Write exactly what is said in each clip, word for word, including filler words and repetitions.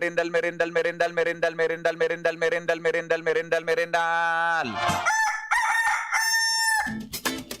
Merindal, merindal, merindal, merindal, merindal, merindal, merindal, merindal, merindal, merindal.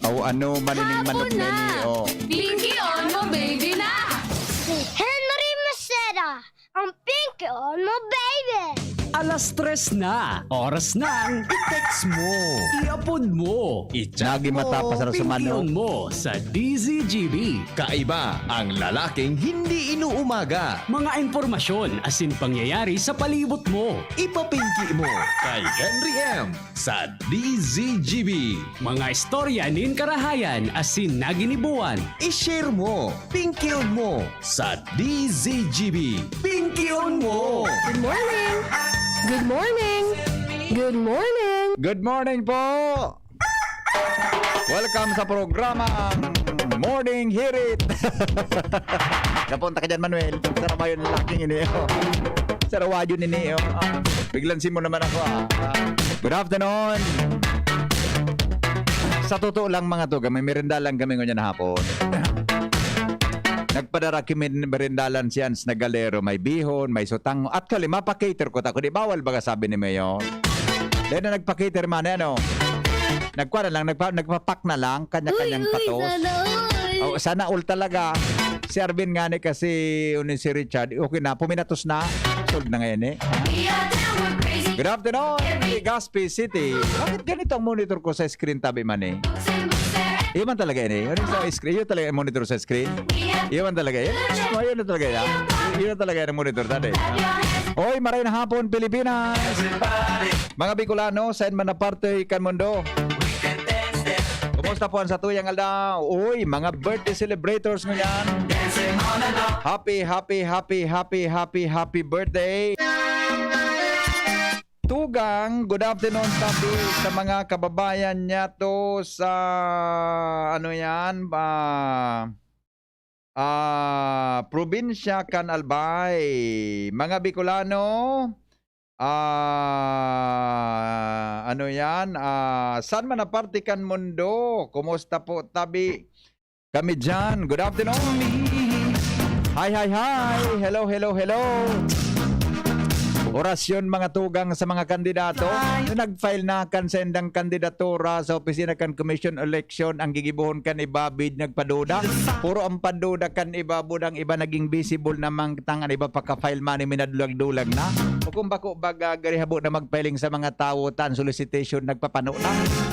Aw, ano, manining manok na ini, oh. Pinky on mo, baby na! Si Henry Maceda, ang Pinky on mo, baby! Alas tres na, oras ng i-text mo, i-upload mo, i-chat Naging mo, matapas na sumano. Pinky on mo sa D Z G B. Kaiba ang lalaking hindi inuumaga. Mga impormasyon asin pangyayari sa palibot mo. Ipapinki mo kay Henry M sa D Z G B. Mga istorya nin karahayan asin naginibuan. I-share mo, pinkion mo sa D Z G B. Pinkion mo! Good morning! Good morning! Good morning! Good morning po! Welcome sa programang Morning Hirit. Napunta ka dyan, Manuel. Sarap ba yun, laking ini, oh? Sarawayo nini, oh. Ah, biglan si mo naman ako, ah. Ah, good afternoon. Sa totoo lang, mga tugang, may merenda lang kami ngunyan na hapon. Nagpadara kami merindalan si Ans na Galero, may bihon, may sutang. Actually, mapa-cater ko ta, kundi bawal baga sabi ni Mayor. Dahil na nagpa-cater man, eh, ano? Nagkuha na lang, nagpa-, nagpa-pack na lang, kanya-kanyang Uy, uy, patos. sana all. Oh, sana all talaga. Si Arvin nga ni kasi, uni si Richard, okay na, puminatos na. Sold na ngayon, eh. Good afternoon, Legazpi City. Bakit ganito ang monitor ko sa screen, tabi man, eh? Iyo man talaga ini. Ano sa screen? Iyo talaga ang monitor sa screen? Iyo man talaga yan. Iyo na talaga yan. Iyo na talaga yan ang monitor, tadi. Oy, maray na hapon, Pilipinas. Mga Bicolano, saan man na parte kan mundo. Kumusta po ang satuyang aldaw? Uy, mga birthday celebrators ngunyan. Happy, happy, happy, happy, happy, happy birthday. Tugang, good afternoon, tabi sa mga kababayan niyato sa, ano yan, ah, ah, probinsya kan Albay. Mga Bicolano, ah, ano yan, ah, saan man na parte kan mundo, kumusta po, tabi? Kami dyan. Good afternoon. Hi, hi, hi. Hello, hello, hello. Orasyon, mga tugang, sa mga kandidato na nag-file na kan sendang kandidatura sa opisina kan Commission Election. Ang gigibohon kan iba, bid nagpaduda. Puro ang paduda kan iba, budang iba naging visible na mangtang an iba paka-file man, minadlag-dulag na. O kung bako baga, gari habo na mag-filing sa mga tawo, tan solicitation nagpapano na.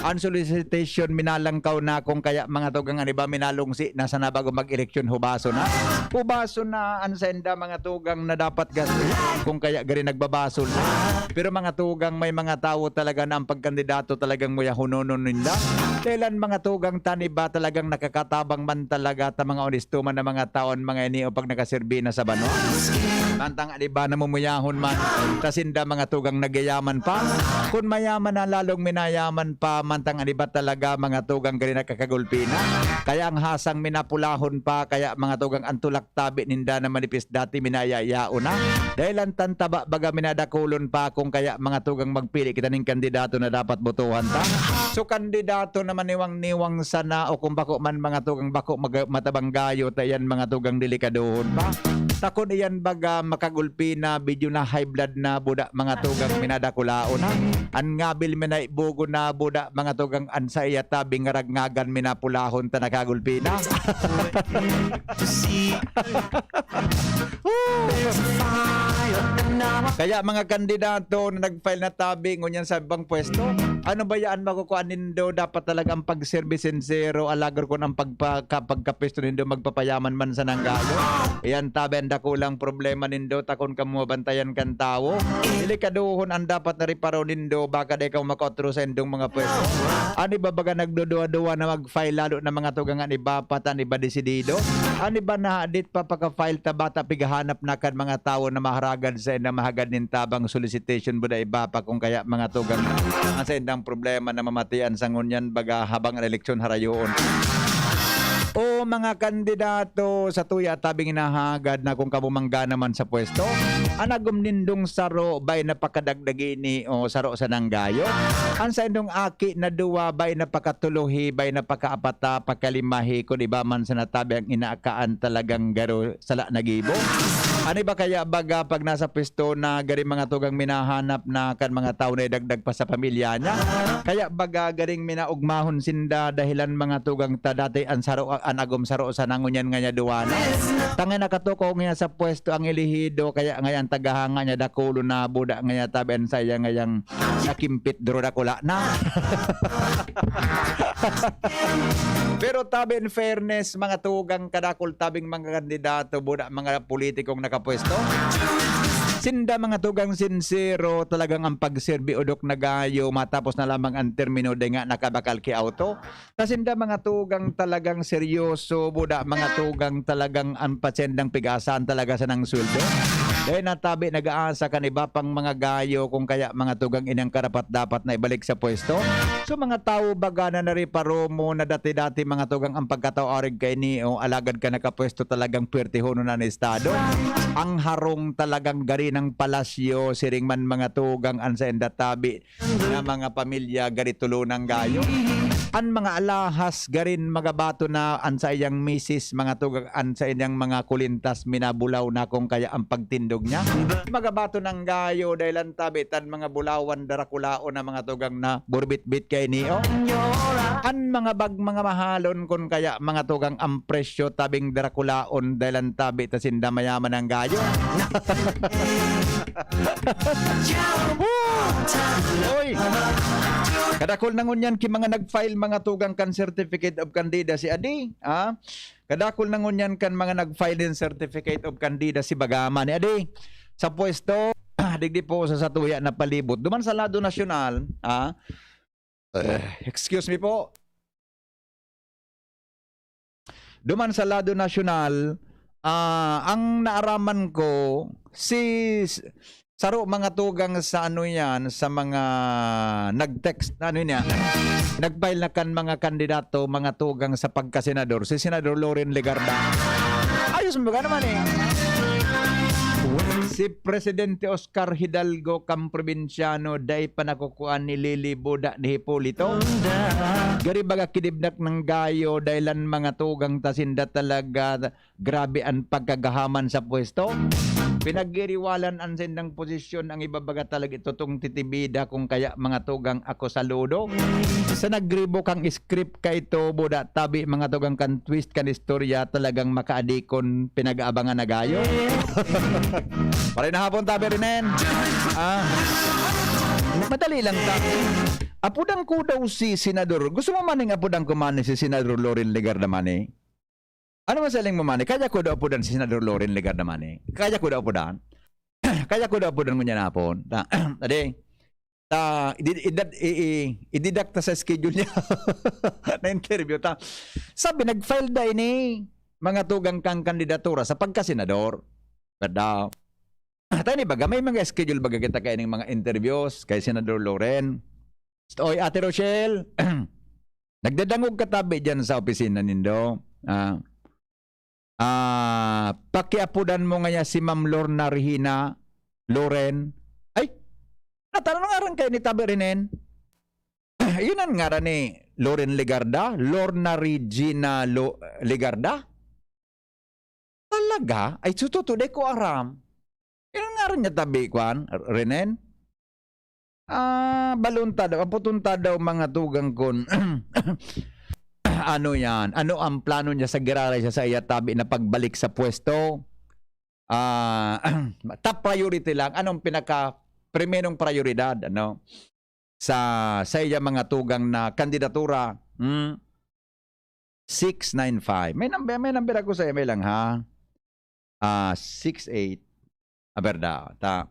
Ang solicitation minalangkaw na, kung kaya mga tugang an iba minalungsi na sana bago mag-eleksyon, hubason na. Hubason na an senda mga tugang na dapat gastuhon, kung kaya gari nagbabasol na. Pero mga tugang, may mga tawo talaga na ang pagkandidato talagang muyahononon ninda. Kailan mga tugang, tan iba talagang nakakatabang man talaga ta mga onesto man na mga taon, mga ini o pag nakaserbi na sa banwa. Mantang iba namumuyahon man, ta sinda mga tugang nagyayaman pa. Kun mayaman na, lalong minayaman pa, mantang an iba talaga, mga tugang, gari nakakagulpi na. Kaya ang hasang minapulahon pa, kaya mga tugang, an tulak tabi ninda na manipis dati minayayao na. Dahil an tantaba baga minadakulon pa, kung kaya mga tugang, magpili kita ning kandidato na dapat botohan ta. So, kandidato na maniwang-niwang sana o kung bako man mga tugang, bako mag-, matabang gayo, ta iyan mga tugang, delikadohon pa. Ta kun iyan baga makagulpi na, bidyo na high blood na, buda mga tugang, minadakulaon na. An ngabil minaibugon na, buda mga tugang, an saiya tabing ngaragngagan minapulahon ta nakagulpi na. Kaya mga kandidato na nag-file na tabi ngunyan sa ibang pwesto, ano ba yan makukuha nindo? Dapat talagang pagserbi sincero, alagad kun ang pagpa-, ka-, pagkapwesto nindo magpapayaman man sa nanggayo. Iyan tabi ang dakulang problema nindo, ta kun kamo mabantayan kan tawo. Delikadohon ang dapat na reparo nindo, baka di kamo makaotro sa indong mga pwesto. An iba baga nagduduwa-duwa na mag-file, lalo na mga tugang, an iba pa ta, an iba desidido. An iba na hadit pa paka-file ta, bata pighahanap na kan mga tawo na maharagad sa indang mahagad nin tabang solicitation, buda iba pa kung kaya mga tugang. An sa indang problema na mamatian sa ngunyan baga habang an eleksyon harayoon. O mga kandidato, sa tuya tabing hinahagad na kung kamo manggana man sa pwesto, an agom nindong saro bay na pakadagdagi ni o saro sa nanggayo? An saindong aki na duwa bay na pakatulohi, bay na pakaapata, pakalimahi, kun iba man sa natabi ang inaakaan talagang garo sala na gibo? Ano ba kaya baga pag nasa pwesto na gari mga tugang minahanap na kan mga tawo na idagdag pa sa pamilya niya? Kaya baga garing minaugmahon sinda dahilan mga tugang ta dati an saro, an agom saro sa nangunyan nga niya duwa na. Tangay nakatukaw nga sa pwesto ang elehido, kaya ngayon tagahanga niya dakulo na buda nga niya tabi an saya ngayang nakimpit duro dakula na. Pero tabi in fairness, mga tugang kadakul tabing mga kandidato, buda mga politikong nakapwesto. Sinda mga tugang sinsero, talagang ang pagserbi odok na gayo, matapos na lamang ang termino, di nga nakabakal ki auto. Ta sinda mga tugang talagang seryoso, buda mga tugang talagang ang patsendang pigasaan talaga sa nang sweldo. Dahil natabi nag-aasa kan iba pang mga gayo, kung kaya mga tugang inang karapat dapat na ibalik sa pwesto. So mga tawo baga na nariparomo na dati-dati mga tugang ang pagkatao arig kay ni o alagad ka nakapwesto talagang pwertehonon na ng Estado. Ang harong talagang gari ng palasyo, siring man mga tugang an sa inda tabi na mga pamilya gari tulunang gayo. An mga alahas garin magabato na an saiyang misis, mga tugang an saiyang mga kulintas minabulaw na kung kaya ang pagtindog niya. Magabato nang gayo dahil ang tabi tan mga bulawan darakulaon na mga tugang na burbitbit kay nio. An mga bag mga mahalon kun kaya mga tugang ang presyo tabing darakulaon dahil ang tabi ta sinda mayaman ang gayo. Uy! Kadakol na ngunyan ki mga nag-file mga tugang kan Certificate of Candidacy, adi, ah? Kadakol na ngunyan kan mga nag-file nin Certificate of Candidacy, baga man ni adi. Sa pwesto, digdi po sa satuya na palibot. Duman sa lado nasyonal, ah? Eh, excuse me po. Duman sa lado nasyonal, ah, ang naaraman ko, si s-, saro mga tugang sa ano yan, sa mga nag-text, ano niya, nag-file na kan mga kandidato, mga tugang sa pagkasenador, si Senador Loren Legarda. Ayos mo ba naman eh? Si Presidente Oscar Hidalgo, kang probinsyano, dai pa nakukuha ni Lili Buda ni Hipolito. Gari baga kinidnap ng gayo, dahil ang mga tugang ta sinda talaga, grabe ang pagkagahaman sa pwesto. Pinagiriwalan ang sindang posisyon, ang iba baga talaga itutong titibida, kung kaya mga tugang ako saludo. Sa nagribo kang script ka ito, Buda, tabi mga tugang kan twist kan istorya, talagang makaadikon, pinag-aabangan na gayo. Paray na hapon, tabi rinen. Ah, madali lang ta. Apudan ko daw si Senador. Gusto mo maning apudan ko man si Senador Loren Legarda Mani? Ano man sa mo, Mani? Kaya ko daw apudan si Senador Loren Legarda Mani? Kaya ko daw apudan? Kaya ko daw apudan ngunyan hapon? Ta, ade, ta, idi-, idad-, i-, i-, ididakta sa schedule niya na interview. Ta, sabi, nag-file da ini mga tugang kang kandidatura sa pagkasenador. Kada, tayo ni baga, may mga schedule baga kita kay ning mga interviews kay Senador Loren. Oy, Ate Rochelle, nagdadangog ka tabi dyan sa opisina nindo. Ah, ah, pakiapudan mo ngaya si Ma'am Lorna Regina Loren. Ay, natanong nga rin kayo ni Tabi Rinen. Yun ang ngaran ni Loren Legarda, Lorna Regina Lo-, Legarda? Talaga? Ay, sututo, di ko aram. Yun ang ngaran niya tabi, kwan, Renen? Ah, balon ta daw, aputon ta daw mga tugang kon ano yan, ano ang plano niya sa giraray sa, sa iya tabi na pagbalik sa pwesto? Ah, top priority lang. Anong pinaka primerong prioridad, ano? Sa, sa iya mga tugang na kandidatura? Hmm? Six nine five. May number, may number ako sa email lang, ha? Ah, six eight. Ah, berda. Ta,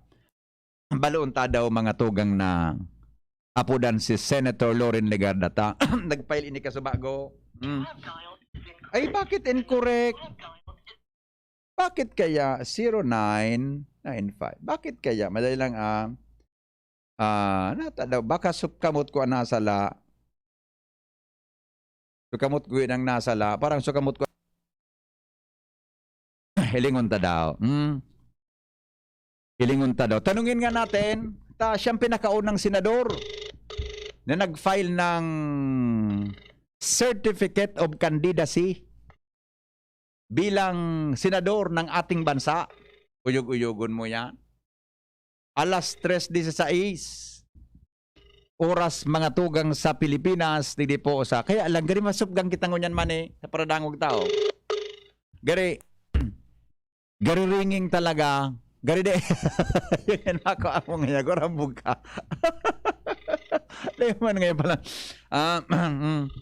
baloon ta daw mga tugang na apodan si Senator Loren Legarda. Ta, nag-file ini kaso bago. Mm. Ay, bakit incorrect? Bakit kaya zero nine nine five? Bakit kaya? Madali lang, ah. Ah, nata daw, baka sukamot ko ang nasala. Sukamot ko yun ang nasala. Parang sukamot ko. Hilingon ta daw. Hmm? Hilingon ta daw. Tanungin nga natin, ta, siyang pinakaunang senador na nag-file ng Certificate of Candidacy bilang senador ng ating bansa. Uyog-uyogon mo yan. Alas tres dieciséis oras, mga tugang, sa Pilipinas, digdi po sa, kaya lang, gari masupgan kita ngunyan man eh, sa paradangog tao. Gari, gari ringing talaga. Gari de. Yan ako, ako ngayon, gurambog ka. Di man ngayon pala. Ah, mm.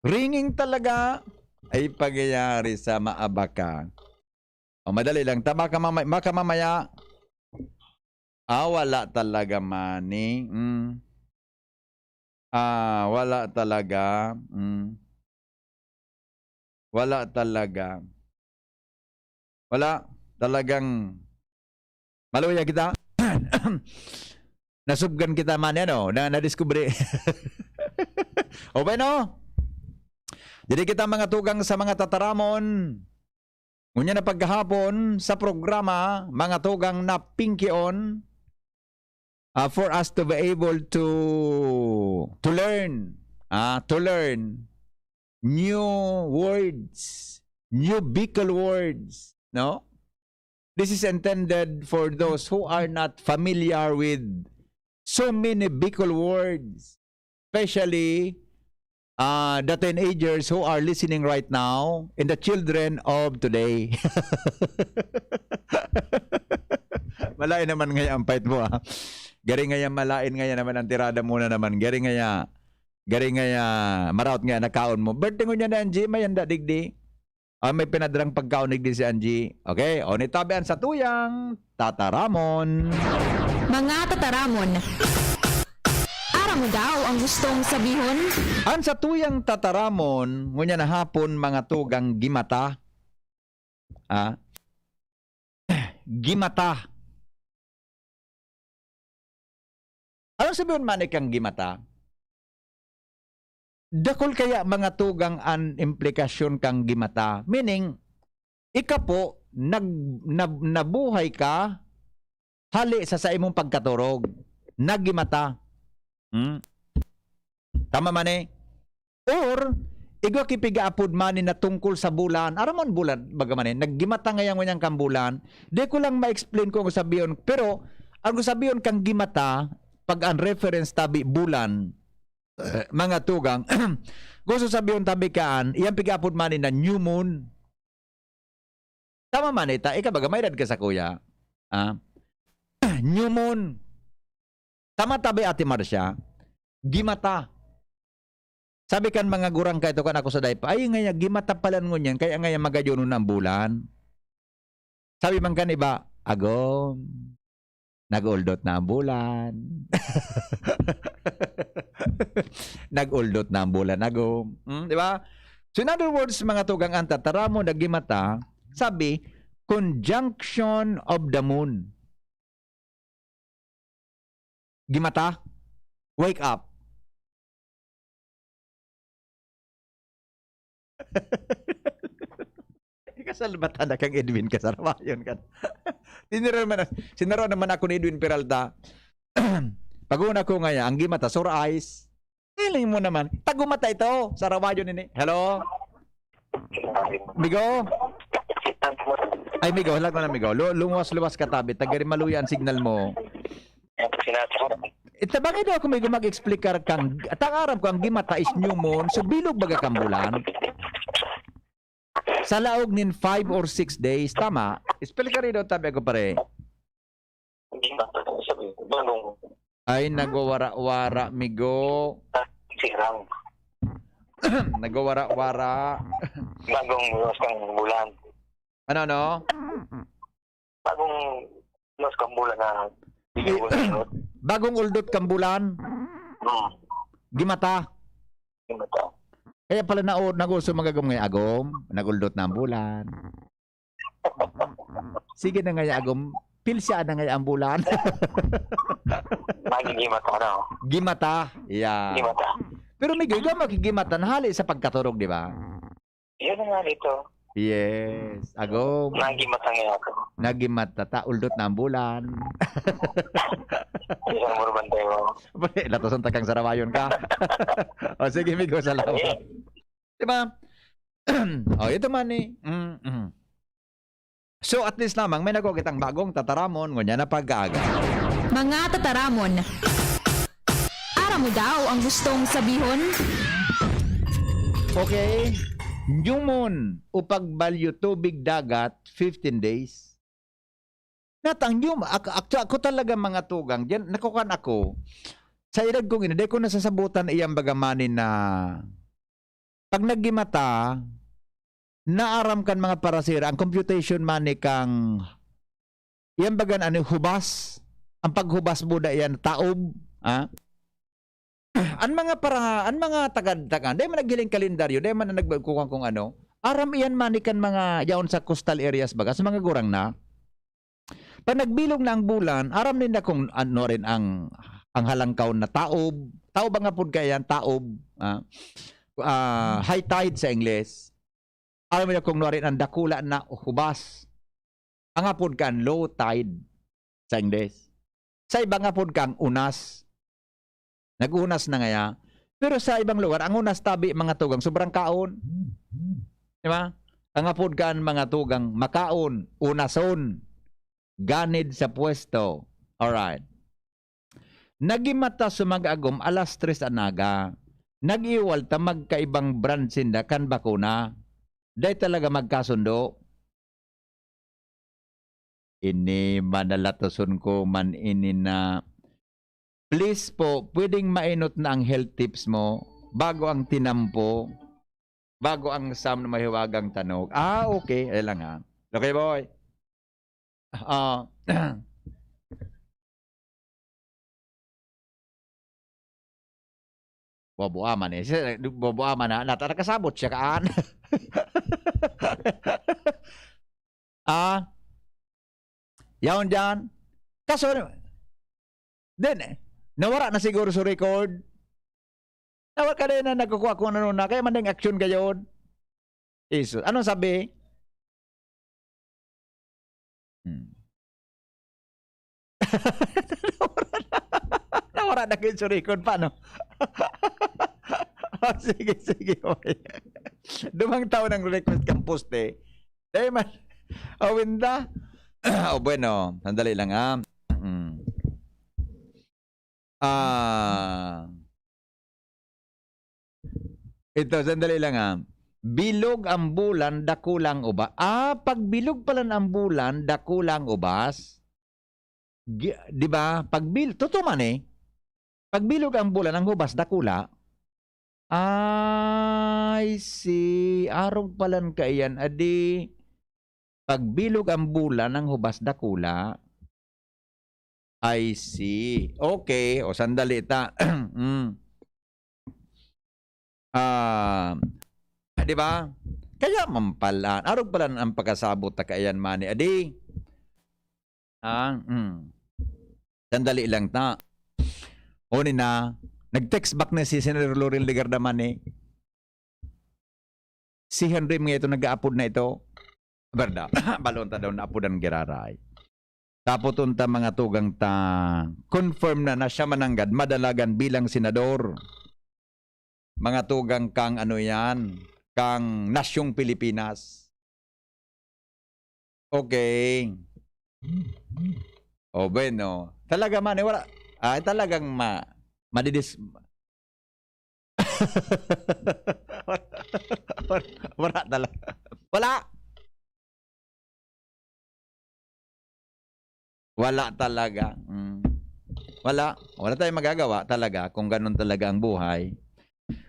Ringing talaga ay pagyayari sa maabaka. O, madali lang. Ta-, baka mamay-, baka mamaya, ah, wala talaga money. Mm. Ah, wala talaga. Mm. Wala talaga. Wala. Talagang maluya kita. Nasubgan kita man, ano, na nadiskubre. O, bueno. Diri kita, mga tugang, sa mga tataramon. Ngunyan na paghahapon sa programa, mga tugang na Pinkion, ah, for us to be able to, to learn, ah, to learn new words, new Bicol words, no? This is intended for those who are not familiar with so many Bicol words, especially, ah, the teenagers who are listening right now and the children of today. Malain naman ngaya ang pait mo, ah. Gari ngaya malain ngaya naman ang tirada mo na naman. Gari ngaya, gari ngaya maraot ngaya nakaon mo. Birthday ngunyan ni Angie, may handa digdi. Ah, may pinadrang pagkaon digdi si Angie. Okay, o ni tabi an satuyang tataramon. Mga tataramon. Aram mo daw ang gustong sabihon? An satuyang tataramon, ngunyan na hapon, mga tugang, gimata. Ah? Gimata. Ano sabihon man kang gimata? Dakul kaya, mga tugang, an implikasyon kang gimata? Meaning, ika po, nag-, nab-, nabuhay ka hali sa saimong pagkaturog. Nagimata. Hmm? Tama man eh. Or, igwa ki pigaapod man ni na tungkol sa bulan. Aram mo an bulan, baga man eh, naggimata ngaya ngunyan kan bulan. Di ko lang ma-explain kung ano sabihon. Pero, ang sabihon kang gimata, pag ang reference tabi bulan, eh, mga tugang, gusto sabihon tabi kaan, iyang pigaapod man ni na new moon. Tama man ita, ika baga may edad ka sa kuya. Ah? New moon. Tama tabi, Ate Marcia. Gimata. Sabi kan mga gurang kaito kan ako sa daypa, "Ay, ngaya gimata pala ngunyan, kaya ngaya magayonon na ang bulan." Sabi man kan iba, "Agom, nag-uldot na ang bulan." Nag-uldot na ang bulan, agom. Hmm, di ba? So, in other words, mga tugang, an tataramon na gimata, sabi, conjunction of the moon. Gimata, wake up. Ikasalbatan na kang Edwin Kasarawayon ka. Tinira naman, sinaro naman ako ni Edwin Peralta. Pag-una ko ngaya, ang gimata, sore eyes. Feeling mo naman, tagumata ito, Sarawayon ini. Hello? Migo? Ay, Migo, halag mo na, Migo. Lu-, lumuwas-luwas ka tabi. Tagari maluya ang signal mo. Itabangin daw ako, Migo, mag-explicar kang, at ang aram ko, ang gimata is new moon, so bilog baga kang bulan. Sa laog nin five or six days, tama? Explicar daw tabi ako, pare. Hindi ba? Sabi, bagong Ay, nagwawara-wara, Migo. Sirang. Nagwawara-wara. Bagong luwas kang bulan. Ano, ano? Bagong luwas kang bulan na Bagong uldot kang bulan. Hmm. Gimata. Gimata. Kaya pala na, nag-uso magagom ngay agom, nag-uldot na ang bulan. Sige na ngay agom, pilsya na ngay ang bulan. Magigimata, no? Gimata. Yeah. Gimata. Pero Migo, ikaw magigimata na hali sa pagkaturog, di ba? Yun na nga dito. Yes. Agom. Nagimata nga ako. Nagimata ta, uldot na ang bulan. Isang burbantay mo. Pre, latasan ta kang Sarawayon ka. O, sige, Migo, salamat. Di ba? O, ito man eh. Mm, mm. So, at least lamang, may nagkukitang bagong tataramon, ngunyan na pag-aaga. Mga tataramon. Aram mo daw ang gustong sabihon? Okay. Nyumon o pagbalyo tubig dagat, fifteen days. Natang nyum, ak, ak, ako talaga mga tugang, diyan, nakukan ako. Sa edad kong ini, di ko nasasabutan iyang baga money na pag naggimata, naaram kan mga parasira, ang computation money kang, yan bagan ano, hubas, ang paghubas buda yan, taob, ha? An mga para, an mga tagad-tagan, dai man naghiling kalendaryo, dai man nagkukuha kung ano, aram iyan money kan mga yaon sa coastal areas baga, sa mga gurang na. Pag nagbilog na ang bulan, aram ninda kung ano rin ang, ang halangkaw na taob. Taob ang apod kaiyan, taob. Ah, ah, high tide sa Ingles. Aram ninda kung ano rin ang dakula na hubas. Ang apod kan low tide sa Ingles. Sa iba ang apod kang unas. Nag-unas na ngaya. Pero sa ibang lugar, ang unas tabi, mga tugang, sobrang kaon. Di ba? Ang apod kan mga tugang, makaon, unason, ganid sa pwesto. Alright. Nagimata sa mag-agom alas tres an aga. Nag-iwal ta magkaibang brand sinda kan bakuna. Dai talaga magkasundo. Ini manalatoson ko man ini na, please po, pwedeng mainot na ang health tips mo bago ang tinampo, bago ang sam na mahiwagang tanog. Ah, okay. Ay lang ha. Okay, boy. Ah. Bobo aman eh. Siya, bobo aman na. Nata nakasabot siya kaan. Ah. Yaon dyan. Kaso, din eh. Nawara na siguro sa record. Nawara ka din na nagkukuha kung ano na. Kaya man ding action gayon. Isus. Anong sabi? Hmm. Nawara na kayo sa record. Paano? Oh, sige, sige. Okay. Dumang tao ng request kang poste. Dahil man, awinda. Oh, bueno. Sandali lang, ah. Mm. Ah. Ito, sandali lang, ah. Bilog ang bulan, dakula ang uba-, ah, pag bilog pala ang bulan, dakula ang ubas. Gi-, di ba? Pag bil-, totoo man eh. Pag bilog ang bulan, ang hubas, dakula. I see. Arog palan kaiyan, adi. Pag bilog ang bulan, ang hubas, dakula. I see. Okay. O, sandali ta. Mm. Ah, di ba? Kaya man pala, arog pala ang pagkasabot ta kaiyan money. Adi? Ah, mm. Sandali lang ta. Huni na, nag-text back na si Senator Loren Legarda money. Si Henry mga ito nag-aapod na ito. Berda, balon ta daw na apodan giraray. Tapos unta mga tugang ta, confirm na na siya mananggad, madalagan bilang senador. Mga tugang kang ano yan, kang Nasyong Pilipinas. Okay. O, bueno. Talaga man, eh, wala. Ay, talagang ma-, madidis-, wala, wala talaga. Wala. Wala talaga. Mm. Wala. Wala tayong magagawa talaga kung ganun talaga ang buhay.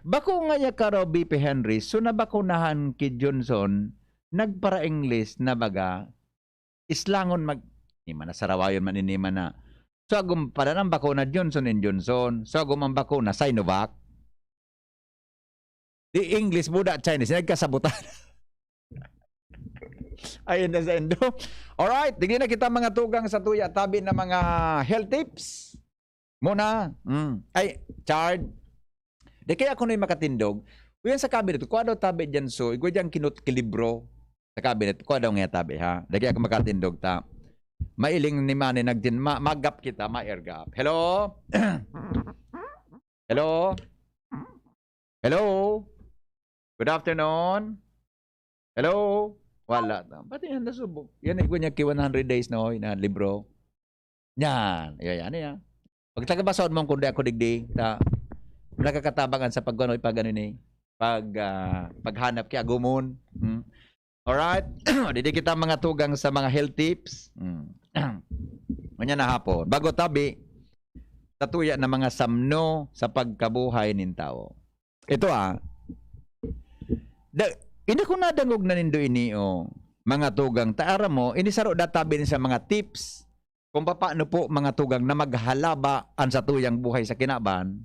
Bako nga niya karo, B P Henry, so nabakunahan ki Johnson, nagpara-English na baga, islangon mag-, di man na sarawayon man ini man na. So, agom pala nang bakuna Johnson and Johnson. So, agom ang bakuna Sinovac. Di English, buda Chinese, nagkasabutan. Ayun na sa indo. Alright, digdi na kita mga tugang sa tuya, tabi na mga health tips. Muna, mm. Ay, Chard. Di kaya ako na'y makatindog. Uyan sa cabinet, kuha daw tabi dyan, so, igwa dyan kinut kilibro sa cabinet, kuha daw nga tabi, ha? Di kaya ako makatindog, ta. Mailing ni Manny, nagtin-, ma-, magap kita, ma-airgap. Hello? Hello? Hello? Good afternoon? Hello? Wala. Pati yan, nasubo. Yan, igwa niya ki one hundred days na, hoy, na libro. Yan. Yan, yan, yan. Pagtagabasahon mo kung di ako digdi, ta, nakakatabangan sa pag-, ano, pag, ano ni, pag, ah, paghanap kay agumon. Hmm. Alright? Didi kita mga tugang sa mga health tips. Hmm. Unya na hapon. Bago tabi, sa tuya na mga samno sa pagkabuhay nin tawo. Ito, ah. Da, ini ko nadangog na nindo ini, oh. Mga tugang, ta aram mo, ini saro da tabi ni sa mga tips kung papaano po, mga tugang, na maghalaba an satuyang buhay sa kinaban.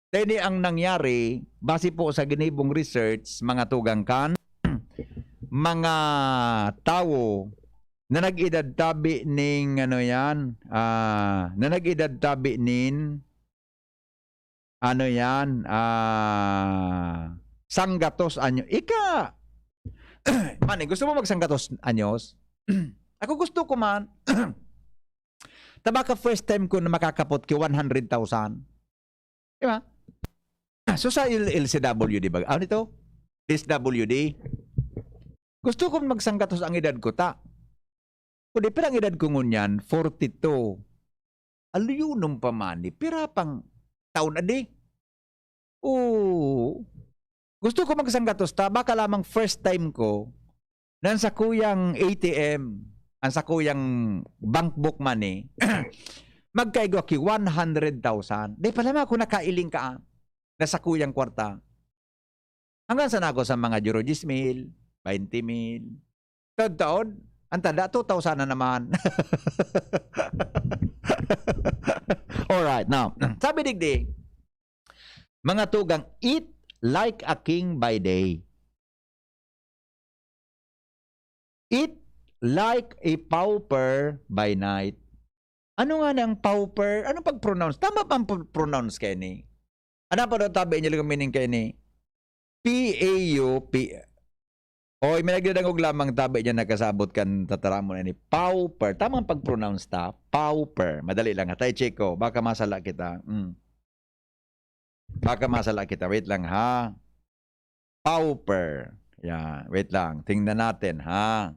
Ta ini ang nangyari, base po sa ginibong research, mga tugang, kan mga tawo na nag-edad tabi ning, ano yan, ah, na nag-edad tabi nin, ano yan, ah, sanggatos anyo. Ika, man, eh, gusto mo magsanggatos anyos? Ako gusto ko man. Ta baka first time ko na makakapot ki one hundred thousand. Di ba? So, sa L-, L C W D ba? Ano ito? S W D. Gusto ko magsanggatos ang edad ko, ta. Kundi, pira ang edad ko ngunyan? Forty-two. Aluyonon pa man, eh. Pira pang taon na di? Oo. Gusto ko magsanggatos ta, baka lamang first time ko, nan sakuyang A T M, ang sakuyang bank book money, magkaigwa ki one hundred thousand. Di pa lamang ako nakailing ka, ah, na sakuyang kwarta. Hanggang sa nako sa mga diyoro diyes mil, baynte mil. Taod-taod, ang tanda, two thousand na naman. Alright, now, sabi digdi, mga tugang, "Eat like a king by day. Eat like a pauper by night." Ano nga ang pauper? Anong pag-pronounce? Tama ba ang pag-pronounce kaini? Ano pa daw tabi niya, meaning kaini? P A U P. Oy, may nagdadangog lamang tabi niya nakasabot kan tataramon ini. Pauper. Tama ang pag-pronounce ta? Pauper. Madali lang. Atay, check ko. Baka masala kita. Mm. Baka masala kita. Wait lang, ha? Pauper. Yan. Wait lang. Tingnan natin, ha?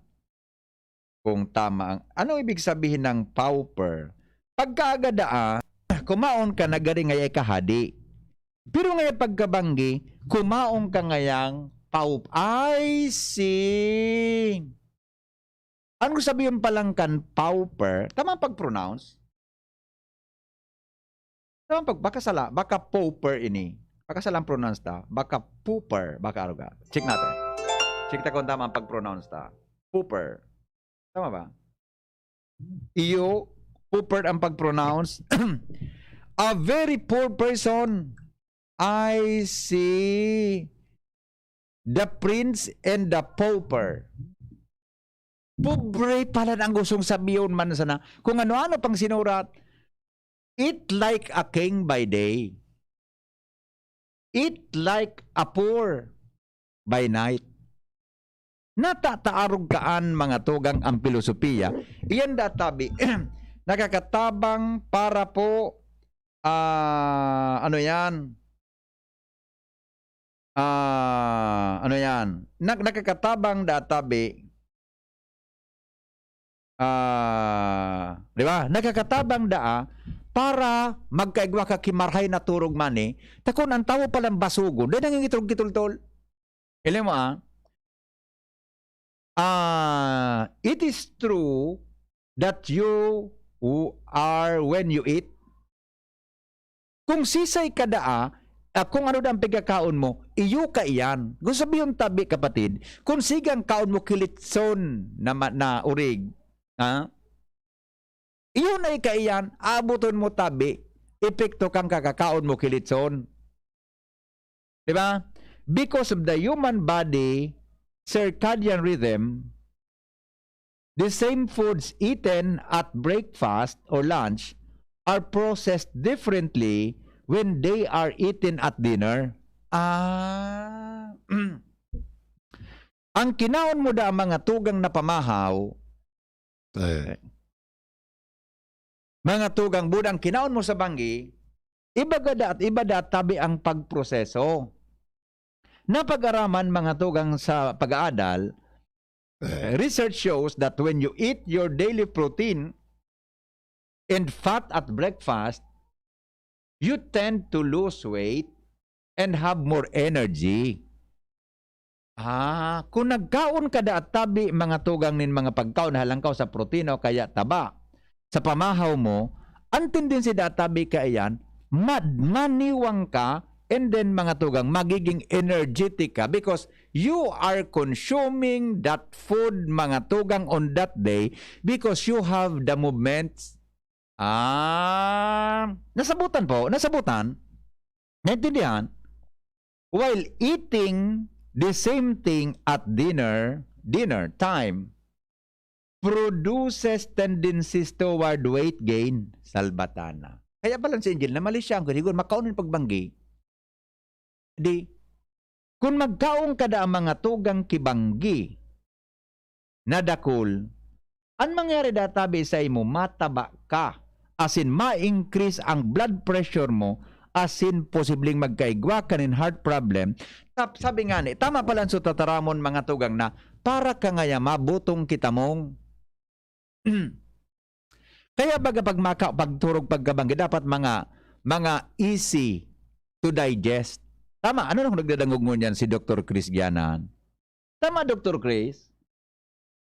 Kung tama ang, ano ibig sabihin ng pauper? Pagkaagada, ah, kumaon ka na gari ngayay kahadi. Pero ngayay pagkabanggi, kumaon ka ngayang paup-, I see. Ano sabihin palang kan pauper? Tama ang pag-pronounce? Tama pag-, baka sala, baka pauper ini. Baka sala ang pronounce ta. Baka pooper, baka aruga. Check natin. Check ta kung tama ang pag-pronounce ta. Pooper. Tama ba? Iyo, pooper ang pag-pronounce. A very poor person. I see. The Prince and the Pauper. Pobre pala ang gustong sabihon man sana. Kung ano-ano pang sinurat, "Eat like a king by day. Eat like a poor by night." Natataarog kaan, mga tugang, ang pilosopiya. Iyan da tabi, nakakatabang para po, ah, ano yan? Ah, ano yan? Nak-, nakakatabang da tabi. Ah, di ba? Nakakatabang daa para magkaigwa ka ki marahay na turog man, eh. Ta kun ang tawo palang basogon, dai nangingiturog ki tultol. Alam mo, ah? Ah, it is true that you w-, are when you eat. Kung sisay ka daa, ah, kung ano daa ang pagkakaon mo, iyo kaiyan. Gusto sabihon tabi, kapatid, kung sige ang kaon mo ki litson na ma-, na urig, ha? Iyo na ikaiyan, aaboton mo tabi, epekto kan kakakaon mo ki litson. Di ba? Because of the human body circadian rhythm, the same foods eaten at breakfast or lunch are processed differently when they are eaten at dinner. Ah. Ang kinaon mo da, mga tugang na pamahaw, Eh. Mga tugang, budang kinaon mo sa banggi, iba gada at iba da tabi ang pagproseso. Napag-araman, mga tugang, sa pag-aadal, Research shows that when you eat your daily protein and fat at breakfast, you tend to lose weight and have more energy. Ah, kung nagkaon ka da tabi mga tugang nin mga pagkaon halangkaw sa protina o kaya taba, sa pamahaw mo, ang tendency da tabi kaiyan, mad-, maniwang ka, and then mga tugang, magiging energetic ka because you are consuming that food, mga tugang, on that day because you have the movements. Ah, nasabutan po, nasabutan. Naintindihan? While eating the same thing at dinner, dinner time, produces tendencies toward weight gain. Salbatana. Kaya pala si Angel, namali siya, ang kinigon, makaon yung pagbanggi. Di, kung magkaon ka da ang mga tugang kibanggi na dakul, an mangyari da tabi sa imo, mataba ka, asin ma-increase ang blood pressure mo, asin posibleng magkaigwa ka nin heart problem. Tap-, sabi nga ni, tama pala ang sutataramon, mga tugang, na para ka ngaya mabutong kitamong. Kaya baga pag maka-, pagturog pagkabanggi, dapat mga, mga easy to digest. Tama, ano nang nagdadangog ngunyan si Doktor Chris Gianan? Tama, Doktor Chris?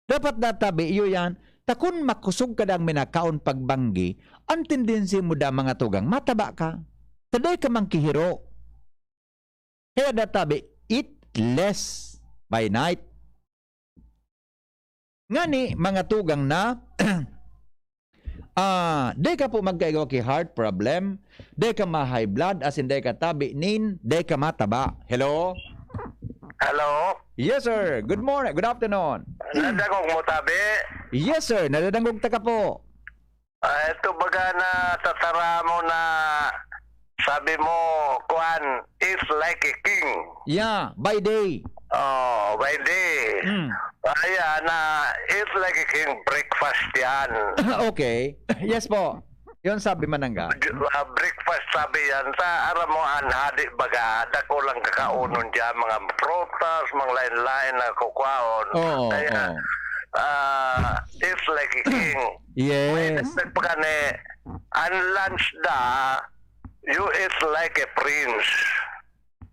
Dapat databi, iyo yan. Ta kun makusog ka dang minakaon pagbanggi, ang tendency mo da, mga tugang, mataba ka. Taday ka mangkihiro. Kaya databi, eat less by night. Ngani, mga tugang na, ah, dai ka po magkaigwa ki heart problem, dai ka ma-high blood, asin dai ka tabi nin, dai ka mataba. Hello? Hello? Yes, sir. Good morning. Good afternoon. Nadangog mo tabi? Yes, sir. Nadadangog ta ka po. Ah, ito baga na tatara mo na sabi mo, kuan, is like a king. Yeah, by day. Oh, by day. Mm. Ayan, na is like a king breakfast yan. Okay. Yes po. Yun sabi manangga. Ah, breakfast sabi yan. Sa aram mo, an hadi baga, dako lang kakaunon dyan, mga prutas, mga lain-lain na kukwaon. Oo, Kaya, oo. ah, is like a king. Yes. May dagdag pa kani, an lunch da, you eat like a prince.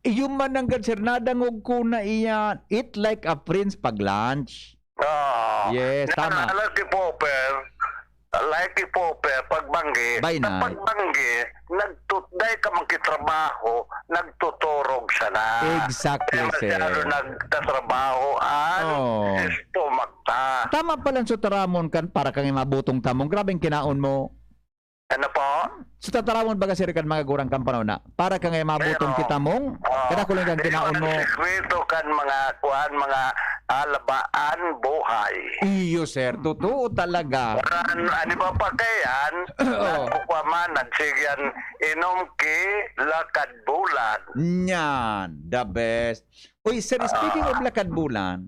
Iyo mananggad, sir, nadangog ko na iyan. Eat like a prince pag lunch. Oo. Yes, Na, tama. Like a pauper, like a pauper, pagbanggi, By sa night. pagbanggi, nagtut-, dai ka magkitrabaho, nagtuturog sana. Exactly, Kaya masyado sir. nagtatrabaho, ang Oo. stomach ta. Tama pala ang sutaramon kan, para kang mabutong tamong. Grabe ang kinaon mo. Ano po? So, tataramon baga, sir, kan mga gurang kan panahon na, para ka ngayon mabutong Pero, kita mong, oo. Kada ko lang ang Pero kinaon ang mo. Sikreto kan mga kuan, mga alabaan buhay. Iyo, sir. Totoo talaga. Para an-, ano ba pa kayan? Oo. Nagkukuha man, nagsigyan, inom ki lakad bulan. Nyan. The best. Uy, sir, speaking Ah. of lakad bulan,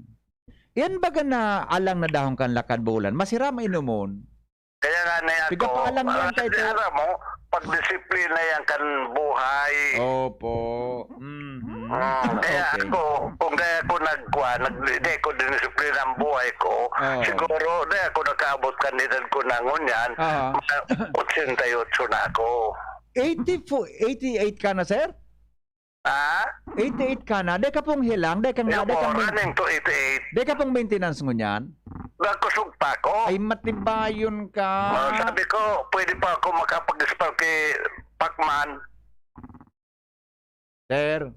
yan baga na alang na dahon kan lakad bulan, masira mainomon. Kaya nga na yan Sige, ko, paalam yan, ah, Tay, Tay. alam mo, pagdisiplina yan kan buhay. Opo. Mhm. Mm, kaya Okay. ako, kung kaya ako nagkuha, nag-, di ko dinisiplina ang buhay ko, Oo. siguro, di ako nakaabot kan edad ko na ngunyan, Aha. mga otsenta y ocho na ako. Eighty-four, eighty-eight ka na, sir? Ha? Eighty-eight ka na. Di ka pong hilang, di ka nga, Yung di ka po, pong, running to eighty-eight. di ka pong maintenance ngunyan? Nagkusog pa ako. Ay, matibayon ka. Oh, sabi ko, pwede pa ako makapag-spar kay Pacman. Sir.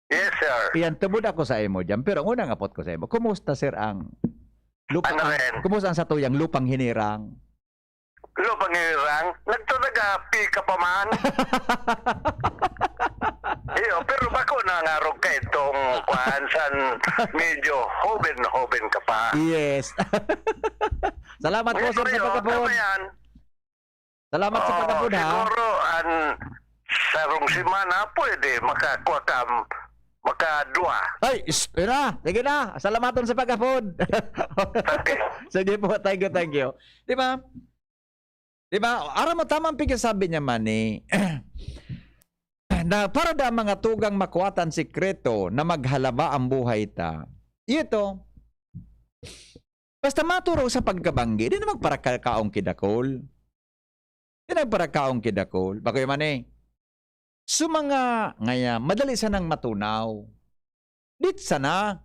Yes, sir. Iyan, tubod ako sa imo dyan. Pero ang unang apot ko sa imo, kumusta, sir, ang lupang, Ano rin? kumusta ang satuyang lupang hinirang? Lupang hinirang? Nagtataga, pika pa man. Iyo, pero bako na nga rog ka itong kuan san medyo hoben-hoben ka pa. Yes. Salamat po, Yes, sir, sa iyo, pagkapon. tama yan. Salamat sa Oo, pagkapon, ha? siguro, an sarong semana, pwede, makakuha ka, makadua. Ay, is-, yun na. Sige na. Salamaton sa pagkapon. Okay. Sige po. Thank you, thank you. Di ba? Di ba? Aram mo, tamang pigkasabi niya, Manny. Na para da mga tugang makuha ta an sikreto na maghalaba ang buhay ta. Ito, Basta maturog sa pagkabanggi, di na magparakaon ki dakul. Di na magparakaon ki dakul. Bako man eh. So, mga, ngaya, madali sanang matunaw. Dit sana.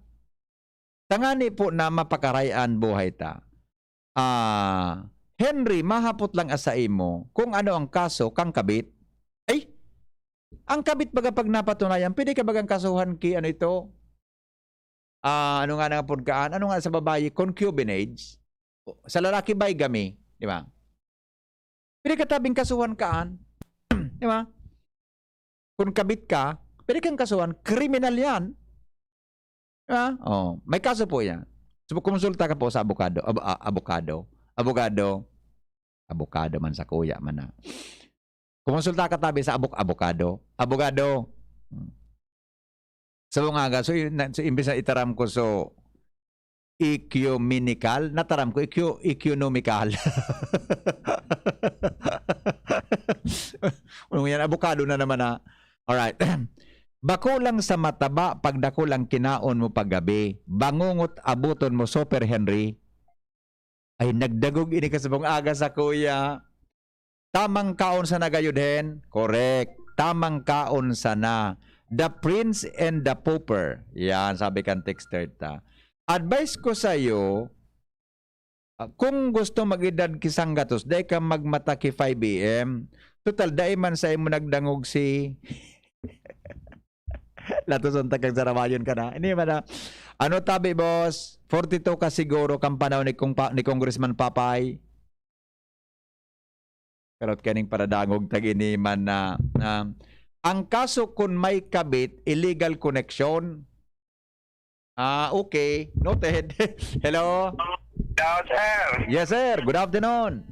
Tangani po na mapakaray an buhay ta. Ah, Henry, mahapot lang asa imo kung ano ang kaso kang kabit. Ay, ang kabit baga pag napatunayan, pwede ka bagang kasuhan ki ano ito? Ah, ano nga nang pudkaan? Ano nga sa babayi? Concubinage. Sa lalaki, bigamy. Di ba? Pwede ka tabing kasuhan kaan. Di ba? Kung kabit ka, pwede kang kasuhan. Kriminal yan. Di ba? Oh, may kaso po yan. So, kumonsulta ka po sa abogado. Ab- ah, abogado. Abogado. Abogado man sa kuya man na. Kumonsulta ka tabi sa abok abogado. Abogado. Hmm. Sa mga aga, so, yun na- so, imbis na itaram ko, so, ecumenical, nataram ko, ecu- economical. Ano yan? Abogado na naman, ha? Alright. Bako lang sa mataba, pagdakul ang kinaon mo paggabi. Bangungot abuton mo, Super Henry. Ay, nagdangog ini kasabong aga sa kuya. Tamang kaon sana gayud, Hen. Correct. Tamang kaon sana. The Prince and the Pauper. Yan, sabi kan texter ta. Advice ko sa'yo, ah, kung gusto mag-edad ki sanggatos, dai ka magmata ki five A M. Total, dai man sa imo nagdangog si Latoson ta kang sarawayon ka na. Ini man na. Ano tabi, boss? Forty-two ka siguro kan panahon ni, Kong Pa- ni Congressman Papay. Karot kaning paradangog tag ini man na, na ang kaso kun may kabit, illegal connection. Ah, okay. Noted. Hello? Hello, sir. Yes, sir. Good afternoon.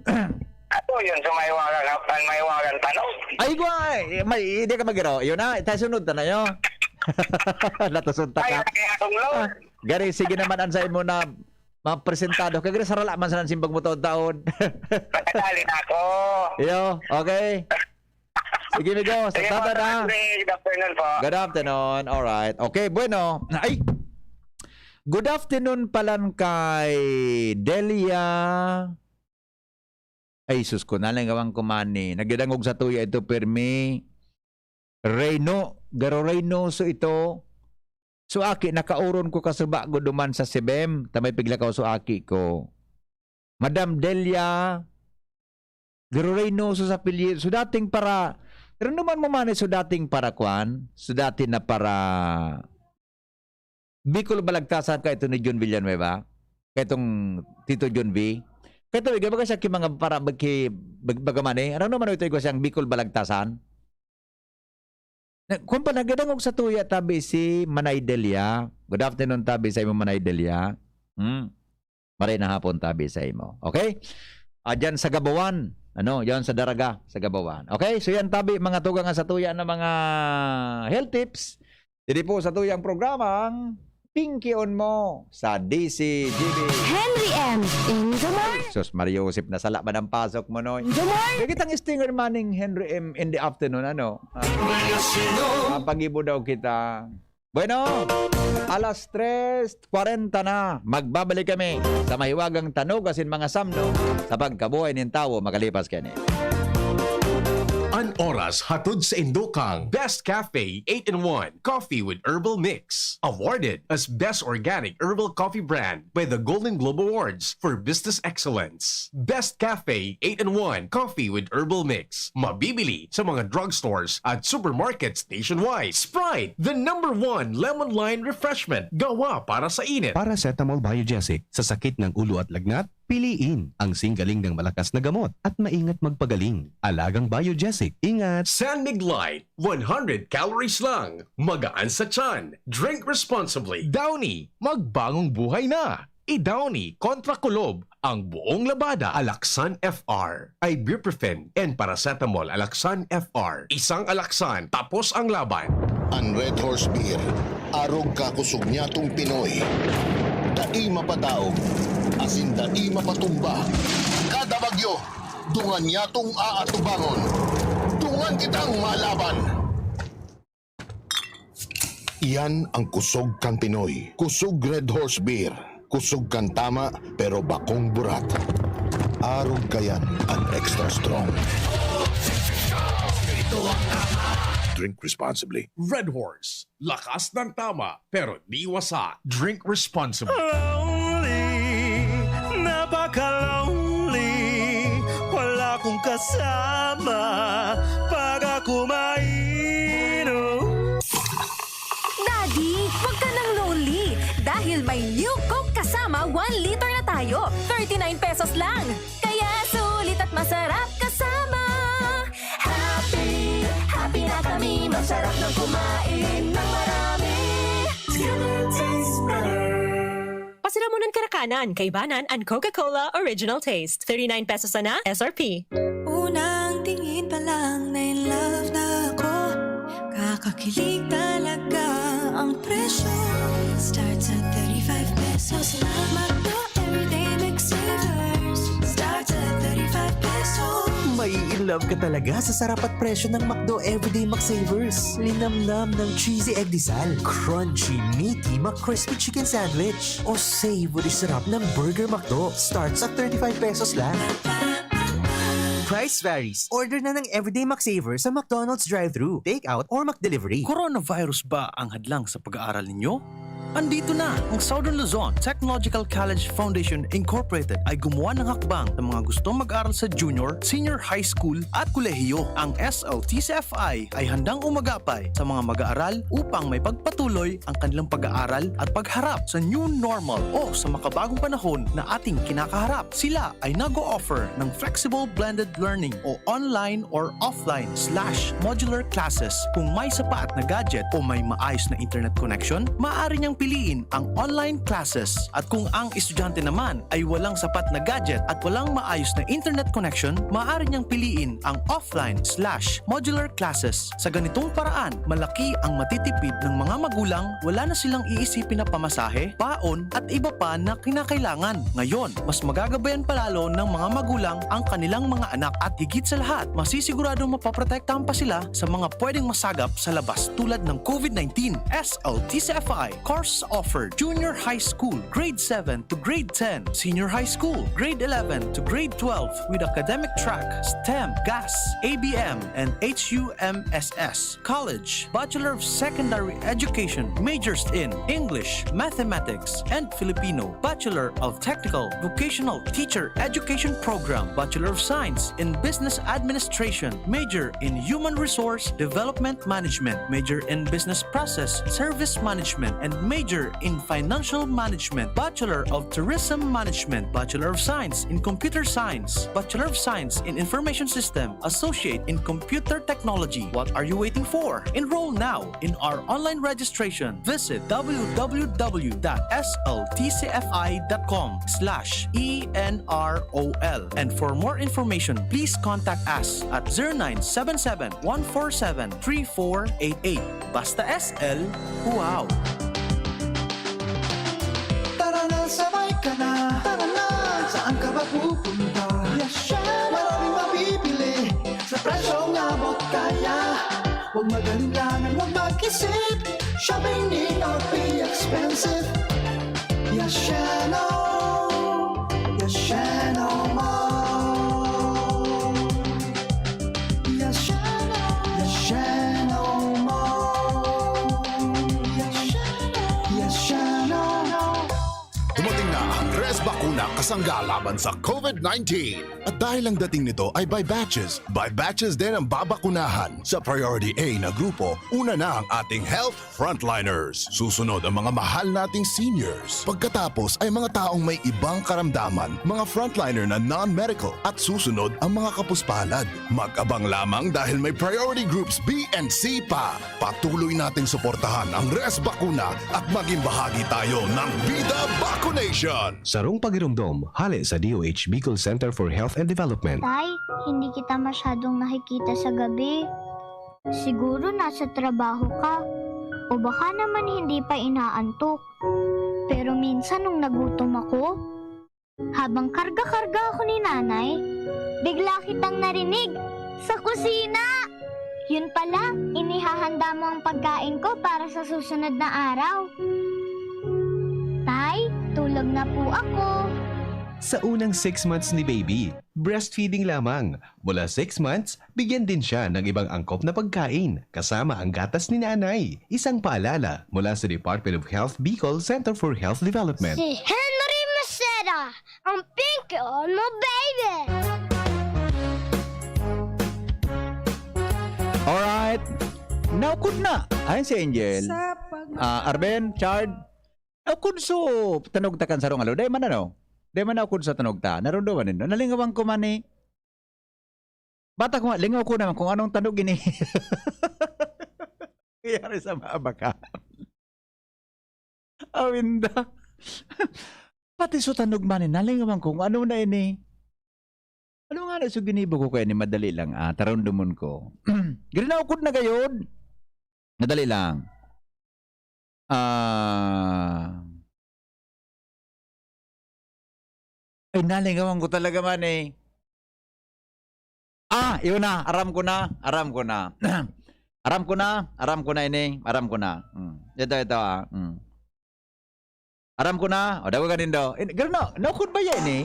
Ato yun sa may wagang, may wagang tanong. Ay, guwa, eh, may, hindi ka magiro. Yun na, tayo sunod na yun. Latoson ta Ay, ka. Laki akong load. Ah, gari, sige naman, ansay mo na mapresentado. Kaya gari, sarala man sa simbag mo taon-taon. Pagkadali na ako. Iyo, okay. Sige, migo, sa Sige po, tata na. Sir Henry, good afternoon po. Good afternoon. Alright. Okay, bueno. Ay, good afternoon palan kay Delia. Ay, sus ko, nalanggawan ko man ni. Nagdadangog sa tuya ito, pirmi. Reyno, Garo Reynoso ito. So, aki, nakauron ko kasuba ko duman sa Sibem. Tamay piglakaw so aki ko. Madam Delia, Garo Reynoso sa apelyido. So, dating para, pero naman mo man, so, dating para kwan, so, dati na para Bicol Balagtasan ka ito ni John Villanueva, ka itong Tito John V. Ka ito, igwa baga siya ki mga para, ki, bag-, baga man eh. Ano naman ito, igwa siyang Bicol Balagtasan? Na, kung pa nagdadangog sa tuya, tabi si Manay Delia. Good afternoon, tabi sa imo, Manay Delia. Hmm. Maray na hapon, tabi sa imo. Okay? Ah, dyan sa Gabawan. Ano? Yan sa Daraga, sa Gabawan. Okay? So yan, tabi, mga tugang sa tuya na mga health tips. Didi po sa tuyang programang Pinkion Mo sa D C G B. Henry M in the morning. Sus, Mario Joseph, nasala man ang pasok mo, Noy. In the morning. Kaya kitang stinger maning Henry M in the afternoon, ano? Ah, pagibo daw kita. Bueno, alas tres kwarenta na. Magbabalik kami sa mahiwagang tanog asin mga samno sa pagkabuhay nin tawo makalipas kani. An oras hatod sa indokang Best Cafe eight-in-one Coffee with Herbal Mix. Awarded as Best Organic Herbal Coffee Brand by the Golden Globe Awards for Business Excellence. Best Cafe eight-in-one Coffee with Herbal Mix. Mabibili sa mga drugstores at supermarkets nationwide. Sprite, the number one lemon lime refreshment. Gawa para sa init. Paracetamol Biogesic. Sa sakit ng ulo at lagnat, piliin ang singgaling ng malakas na gamot at maingat magpagaling. Alagang Biogesic. Ingat! San Mig Light, one hundred calories lang. Magaan sa tiyan. Drink responsibly. Downy, magbagong buhay na. I-Downy kontra kulob ang buong labada. Alaxan F R, ibuprofen, and paracetamol. Alaxan F R. Isang Alaxan, tapos ang laban. An Red Horse Beer, arog ka kusog nyatong Pinoy. Dai mapadaog, asin dai mapatumba. Kada bagyo, dungan nyatong aatubangon. Dungan kitang malaban. Iyan ang kusog kan Pinoy. Kusog Red Horse Beer. Kusog kan tama, pero bakong burat. Arog kayan an extra strong. Drink responsibly. Red Horse. Lakas ng tama, pero di wasa. Drink responsibly. Lonely, napaka-lonely. Wala akong kasama pag ako mainom. Daddy, wag ka nang lonely dahil may new Coke kasama one liter na tayo. Thirty-nine pesos lang. Kaya sulit at masarap kasama. Happy, happy na kami. Masarap nang kumain ng marami. Together tastes better. Pasiramonan karakanan, kaibanan an Coca-Cola Original Taste. Thirty-nine pesos sana, S R P. Unang tingin pa lang, na in love na ako. Kakakilig talaga ang presyo. Starts at thirty-five pesos lang. McDo Everyday McSavers. Starts at thirty-five pesos. Mai-in love ka talaga sa sarap at presyo ng McDo Everyday McSavers. Linamnam ng cheesy egg disal, crunchy, meaty, McCrispy chicken sandwich, o savory sarap ng Burger McDo. Starts at thirty-five pesos lang. Price varies. Order na ng Everyday McSaver sa McDonald's drive-thru, take-out, or McDelivery. Coronavirus ba ang hadlang sa pag-aaral ninyo? Andito na ang Southern Luzon Technological College Foundation Incorporated ay gumawa ng hakbang sa mga gustong mag-aral sa junior, senior high school at kolehiyo. Ang S L T C F I ay handang umagapay sa mga mag-aaral upang may pagpatuloy ang kanilang pag-aaral at pagharap sa new normal o sa makabagong panahon na ating kinakaharap. Sila ay nag-o-offer ng flexible blended learning o online or offline slash modular classes. Kung may sapat na gadget o may maayos na internet connection, maaari niyang piliin ang online classes. At kung ang estudyante naman ay walang sapat na gadget at walang maayos na internet connection, maaari niyang piliin ang offline slash modular classes. Sa ganitong paraan, malaki ang matitipid ng mga magulang, wala na silang iisipin na pamasahe, baon, at iba pa na kinakailangan. Ngayon, mas magagabayan pa lalo ng mga magulang ang kanilang mga anak at higit sa lahat, masisiguradong mapoprotektahan pa sila sa mga pwedeng masagap sa labas tulad ng COVID nineteen. S L T C F I, course offered, junior high school, grade seven to grade ten, senior high school, grade eleven to grade twelve, with academic track, STEM, GAS, A B M, and H U M S S. College, Bachelor of Secondary Education, majors in English, Mathematics, and Filipino, Bachelor of Technical Vocational Teacher Education Program, Bachelor of Science in Business Administration, major in Human Resource Development Management, major in Business Process Service Management, and major in Financial Management, Bachelor of Tourism Management, Bachelor of Science in Computer Science, Bachelor of Science in Information System, Associate in Computer Technology. What are you waiting for? Enroll now in our online registration. Visit w w w dot s l t c f i dot com slash e n r o l. And for more information, please contact us at zero nine seven seven, one four seven, three four eight eight. Basta S L, wow! Tara na, sabay ka na. Tara na, saan ka ba pupunta? Yashano! Maraming mabibili sa presyong abot kaya. Huwag mag-alinlangan, huwag mag-isip. Shopping need not be expensive. Yashano! Yashano Mall! Yashano! Yashano Mall! Yashano! Yashano! Dumating na ang Res Bakuna kasangga laban sa COVID nineteen. At dahil ang dating nito ay by batches, by batches din ang babakunahan. Sa Priority A na grupo, una na ang ating health frontliners. Susunod ang mga mahal nating seniors. Pagkatapos ay mga taong may ibang karamdaman, mga frontliner na non-medical. At susunod ang mga kapuspalad. Mag-abang lamang dahil may priority groups B and C pa. Patuloy nating suportahan ang Res Bakuna at maging bahagi tayo ng Bida Vaccination! Sarong pagiromdom, hale sa D O H Bicol Center for Health and Development. Tay, hindi kita masyadong nakikita sa gabi. Siguro nasa trabaho ka. O baka naman hindi pa inaantok. Pero minsan nung nagutom ako, habang karga-karga ako ni Nanay, bigla kitang narinig sa kusina! Yun pala, inihahanda mo ang pagkain ko para sa susunod na araw. Tay, Tulog na po ako. Sa unang six months ni baby, breastfeeding lamang. Mula six months, bigyan din siya ng ibang angkop na pagkain, kasama ang gatas ni nanay. Isang paalala mula sa Department of Health Bicol Center for Health Development. Si Henry Maceda, ang pinky on mo, baby! Alright. Naukod na. Ayan si Angel. Ah, Arben, Chard. Naukod so tanog ta kan sarong aldaw. Dai man ano? Dai man naukod sa tanog ta. Narunduman nindo. Nalingawan ko man ni. Bata ko nga, lingaw ko naman kung anong tanog ini. Nangyari sa mga baka. Awinda. Pati so tanog man ni, nalingawan ko kung ano na ini. Ano nga na so ginibo ko kaya ni madali lang, ah, tarundomon ko. Ginaukod na gayod. Madali lang. Ah. Ay, nalingawan ko talaga man eh. Ah, yun na. Aram ko na. Aram ko na. Aram ko na. Aram ko na ini. Aram ko na. Hmm. Ito, ito ah. Hmm. Aram ko na. O, dago ka nindo. In, gano'n na. Naukod ba yan eh?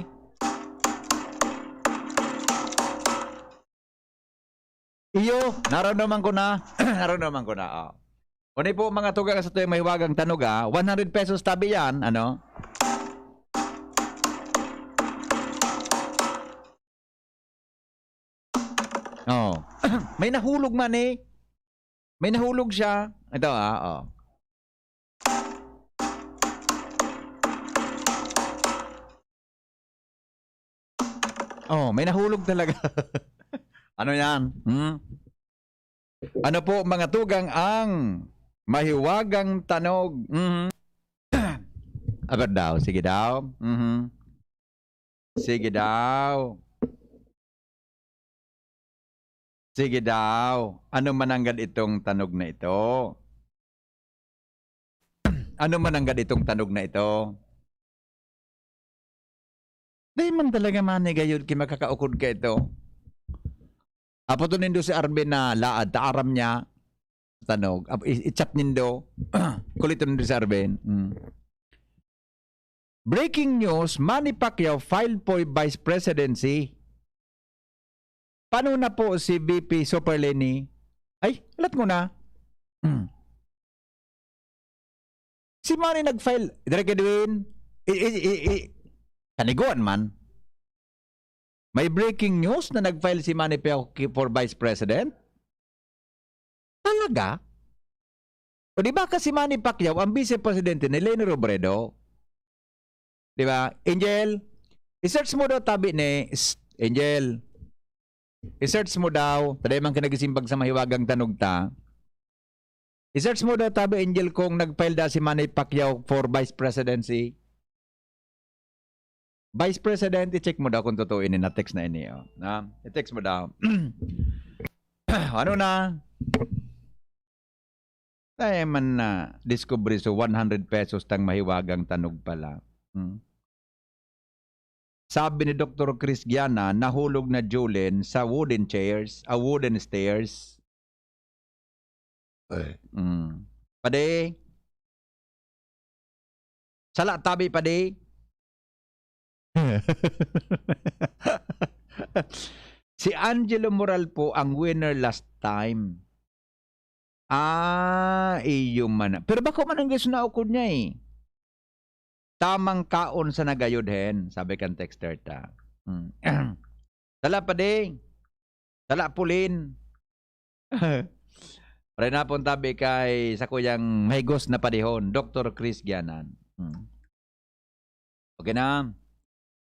Iyo, naramdaman ko na. Naramdaman ko na. Oh. Kung po mga tugang sa tuyang mahiwagang tanog, ah, one hundred pesos tabi yan, ano? Oh. May nahulog man eh. May nahulog siya. Ito ah, oh. Oh, may nahulog talaga. Ano yan? Hmm? Ano po, mga tugang, ang mahiwagang tanog? Mhm. Aber daw, sige daw. Mhm. Sige daw. Sige daw. Ano mananggad itong tanog na ito? Ano mananggad itong tanog na ito? Dai man talaga manigayod ki makakaukod ka ito. Apoton nindo si Arvin na laad, ta aram niya. Tanog. Ap-, i-, i-chat nindo. Kuliton nindo si Arvin. Mm. Breaking news, Manny Pacquiao filed for vice presidency. Paano na po si V P Super Leni? Ay, alat mo na. Hmm. Si Manny nag-file, Direk Edwin, i, i, i, i, kaniguan man. May breaking news na nag-file si Manny Pacquiao for Vice President? Talaga? O di ba kasi Manny Pacquiao ang Vice Presidente ni Leni Robredo? Di ba? Angel, i-search mo daw tabi ni, Shh, Angel. I-search mo daw, taday man ka nagisimbag sa mahiwagang tanog ta. I-search mo daw tabi, Angel, kung nag-file da si Manny Pacquiao for vice presidency. Vice President, i-check mo daw kung totoo ini, na-text na ini, oh. Na, i-text mo daw. Ano na? Ay, man na, diskubre so one hundred pesos tang mahiwagang tanog pala. Hmm? Sabi ni Doktor Chris Giana, nahulog na Julen sa wooden chairs, a wooden stairs. Eh. Mm. Padi. Sala tabi, padi. Si Angelo Moral po ang winner last time. Ah, iyo man. Pero bako man ang gusto na ukod niya eh. Tamang kaon sa nagayod hen, sabi kan texter ta. Hmm. Sala padi. Sala pulin. Paray na pong tabi kay sa kuyang mahigos na padihon, Doktor Chris Gianan. Hmm. Okay na.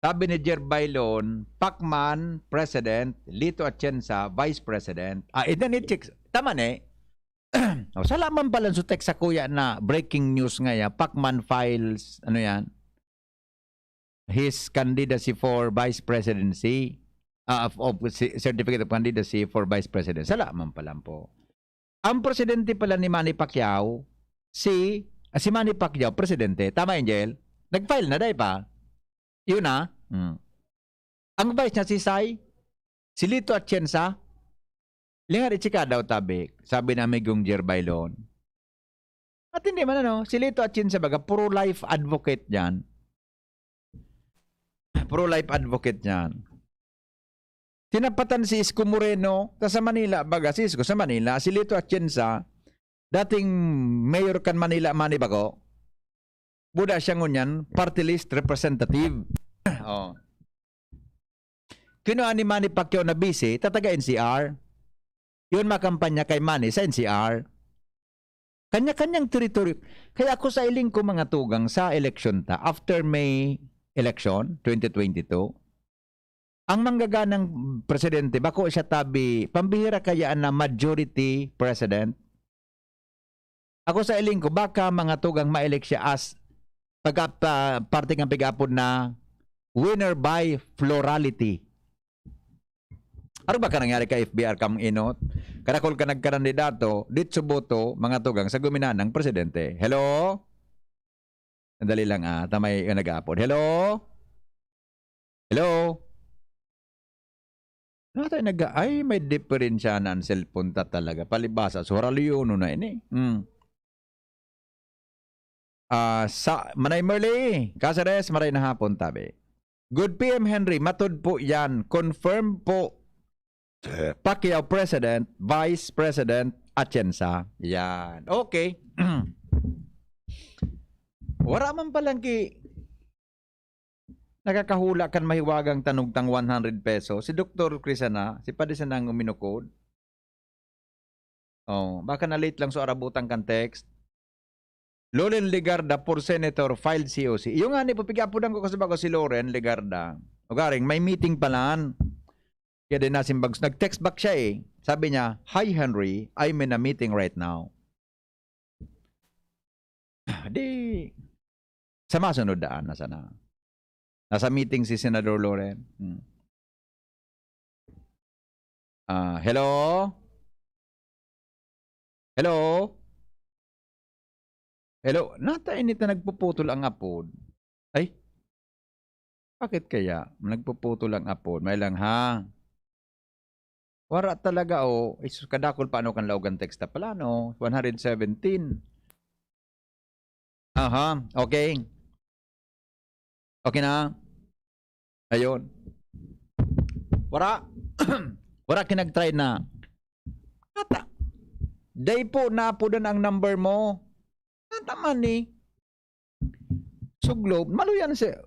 Sabi ni Jer Bailon, Pacman, President, Lito Atienza, Vice President. Ah, ito ni Chicks. Tama ni. Oh, sala man pala so text sa kuya na breaking news nga ya, Pacman files, ano yan? His candidacy for vice presidency, ah, of, of si-, certificate of candidacy for vice president. Sala man pala po. Ang presidente pala ni Manny Pacquiao, si, ah, si Manny Pacquiao, presidente. Tama, Angel? Nag-file na, dai pa? Yun na. Hmm. Ang vice niya si Sai, si Lito Atienza. Lingar, i-chika daw, tabi. Sabi na amigong Jer Bailon. At hindi man ano, si Lito Atienza baga, pro-life advocate yan. pro-life advocate niyan. Tinapatan si Isko Moreno, ta sa Manila, baga si Isko sa Manila, si Lito Atienza, dating mayor kan Manila, Manny Baco. Buda siya ngunyan, party list representative. Oh. Kinua ni Manny Pacquiao na bise, tataga N C R. Yun makampanya kay Manny sa N C R. Kanya-kanyang teritoryo. Kaya ako sa iling ko, mga tugang, sa eleksyon ta, after May election, twenty twenty-two, ang manggaganang presidente, bako siya tabi, pambihira kaya na majority president? Ako sa iling ko, baka mga tugang maelek siya as pagka, pa, parte ng pig-apod na winner by plurality. Ano ba ka nangyari ka F B R kam inot? Karakol ka nagkarandidato, ditso boto, mga tugang sa guminanang presidente. Hello? Sandali lang, ah. Tamay yung nag-aapod. Hello? Hello? Natay nag-, ay, may diferensya na ang cellphone ta talaga. Palibasa, so haralyono na ini. Hmm. Ah, sa, Manay Merly, Caceres, maray na hapon, tabi. Good P M Henry, matod po yan. Confirm po. Pacquiao President, Vice President, Atienza. Yan. Okay. Wala man palang ki-, nakakahula kan mahiwagang tanugtang one hundred pesos. Si Doktor Chris sana, si Padi sana ang uminukod. Oh, baka na-late lang so arabutan kan text. Loren Legarda for Senator, filed C O C. Iyo nga ni, papigapodan ko kasi bago si Loren Legarda. Ugaring, may meeting palan. Kaya din nasimbag, nag-text back siya eh. Sabi niya, "Hi Henry, I'm in a meeting right now." Di, sa masunod daan na sana. Nasa meeting si Senador Loren. Hmm. Ah, hello? Hello? Hello? Nata init na nagpuputol ang apod. Ay? Bakit kaya? Nagpuputol ang apod. May lang ha? Wara talaga, oh. Is, kadakol pa ano kan laog an teksta pala, no? One hundred seventeen. Aha, okay. Okay na? Ayun. Wara. Wara kinagtry na. Nata. Day po, naapodan ang number mo. Nata man eh. So, Globe, maluyan siya.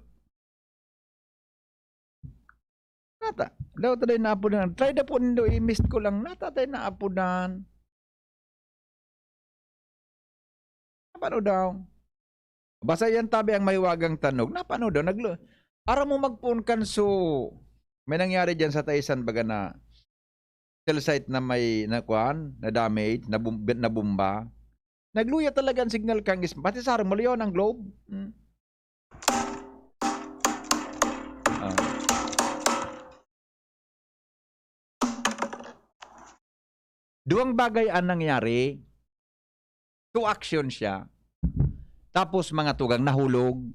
Nata, daw taday naapodan. Try da po nindo, i-missed ko lang. Nata tayo naapodan. Napano daw? Basta yan tabi ang mahiwagang tanog. Napano daw? Naglo-, aram mo magpoon kan so, may nangyari dyan sa Taisan baga na cell site na may, na kuwan, na damage, na bum-, na bomba. Nagluya talaga ang signal kang is-, pati sa harong, maluyaw ng Globe. Hmm. Ah. Duwang bagay ang nangyari. Two action siya. Tapos mga tugang nahulog.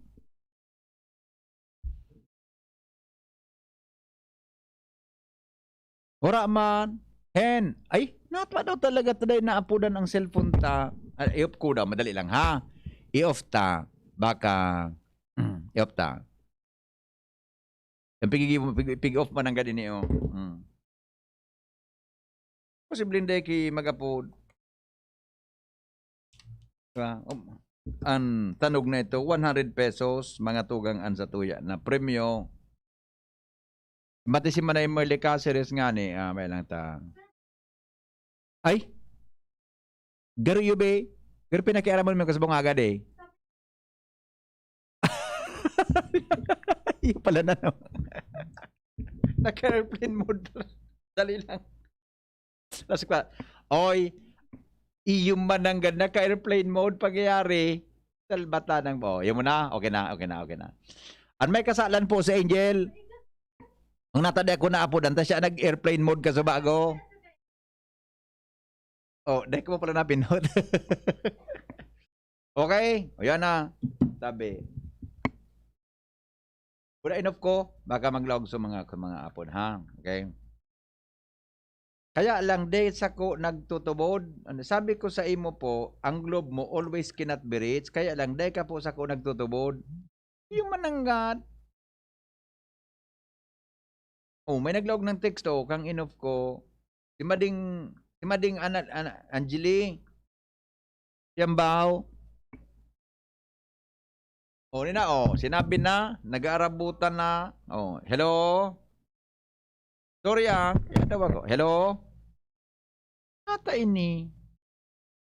Wala man. Hen, ay, natwa daw talaga taday naapodan ang cellphone ta. Ah, i-off ko daw, madali lang ha. I-off ta. Baka, i-off ta. Yung pigigi-, pig-, pig-off man ang gadi niyo. Hmm. Posibleng dai ki mag-apod. Diba? Um, an tanog na ito, one hundred pesos, mga tugang an satuya na premyo. Mati si Manay Merly Caceres nga ni, ah, may lang ta. Ay! Garo iyo, be. Garo pinakiaraman mo kasi bong agad eh. Iyo pala na, no? Naka-airplane mode. Dali lang. Tapos pa, oy, iyo mananggad naka-airplane mode pangyayari. Salbata ng, oh, yun mo na. Okay na, okay na, okay na. An may kasalan po si Angel. Ang natadi ako na apo, danta siya nag-airplane mode ka sa bago. Oh, dahil ko pa pala napindot. Okay? O, yan na. Sabi. Pura enough ko, baka maglaog sa mga, sa mga apod, ha? Okay? Kaya lang, dahil sako nagtutubod, ano, sabi ko sa imo po, ang Globe mo always cannot be reached. Kaya lang, dahil ka po sako nagtutubod, yung mananggad, Oh, may naglaog ng text, oh, kang enough ko. Si Mading, si Mading Ana-, Ana-, Angeli. Yambaw. Oh, ni na, oh, sinabi na, nag-aarabutan na. Oh, hello? Sorry, ah. Kaya daw ako. Hello? Ata ini.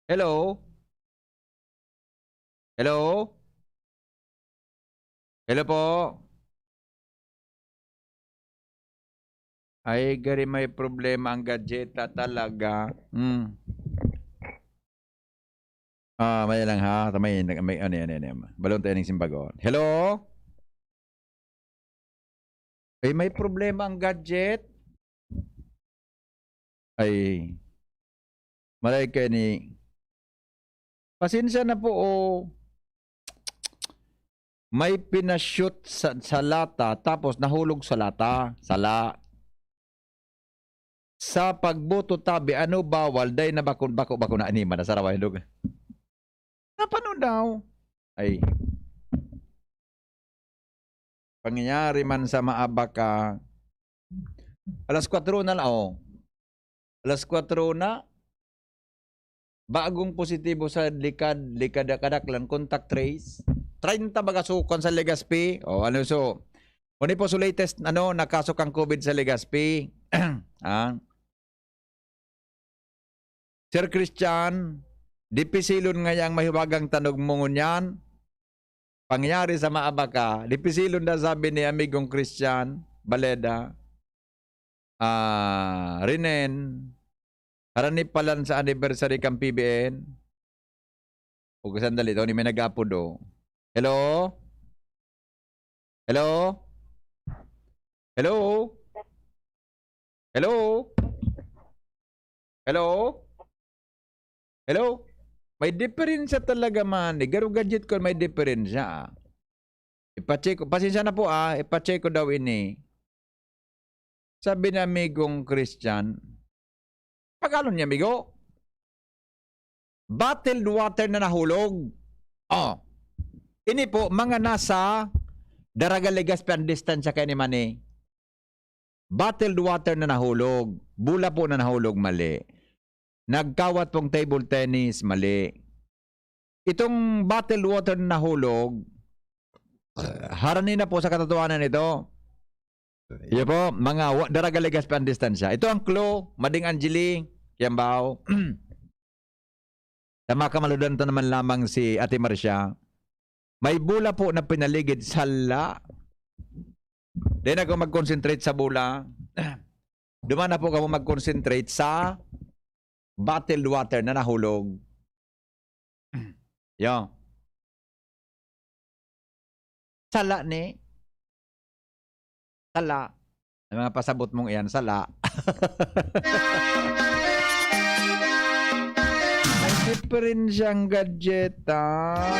Hello? Hello? Hello po? Ay, gari may problema ang gadget ta talaga. Hmm. Ah, may lang ha. May, may, ano yan, ano yan. Balon tayo ng simbagon. Hello? Ay, may problema ang gadget? Ay, malay kayo ni, pasensya na po, oh. May pinashoot sa, sa lata, tapos nahulog sa lata. Sala. Sa pagboto tabi, ano bawal? Dai na bako, bako, bako na anima na sa raway dog. Napano daw? Ay. Pangyayari man sa Maabaca. Alas kwatro na lang, oh. Alas kwatro na. Bagong positibo sa likad, likad kadaklan, contact trace. Treinta baga sukan sa Legazpi. O, ano so? Kung po so latest, ano, nakaso kang COVID sa Legazpi. Ah. Sir Christian, dipisilon ngayang mahiwagang tanog mo ngunyan. Pangyayari sa Maabaca, dipisilon na sabi ni amigong Christian Baleda. Ah, Rinen, harani palan sa anniversary kan P B N. O, sandali, ito ni may nag-aapod, oh. Hello? Hello? Hello? Hello? Hello? Hello? May diferensya talaga, man. Eh, garo gadget ko, may diferensya, ah. Ipa-check ko. Pasensya na po, ah. Ipa-check ko daw ini. Sabi ni amigong Christian, "Pag-alon niya, amigo? Bottled water na nahulog." Oh. Ini po, mga nasa Daraga, Legazpi ang distansya kay ni Mani. Bottled water na nahulog. Bola po na nahulog, mali. Nagkawat pong table tennis, mali. Itong bottled water na nahulog, harani na po sa katotohanan ito. Iyo po, mga wa-, Daraga, Legazpi ang distansya. Ito ang clue, Mading Angeli, Kiambao. Tama ka, maludan to naman lamang si Ate Marcia. May bola po na pinaligid, sala. Then ako mag-concentrate sa bola. Duman na po kamo mag-concentrate sa bottled water na nahulog. Yo. Sala ni. Sala. Ang mga pasabot mong iyan, sala. Ang diferensyang gadget, ah.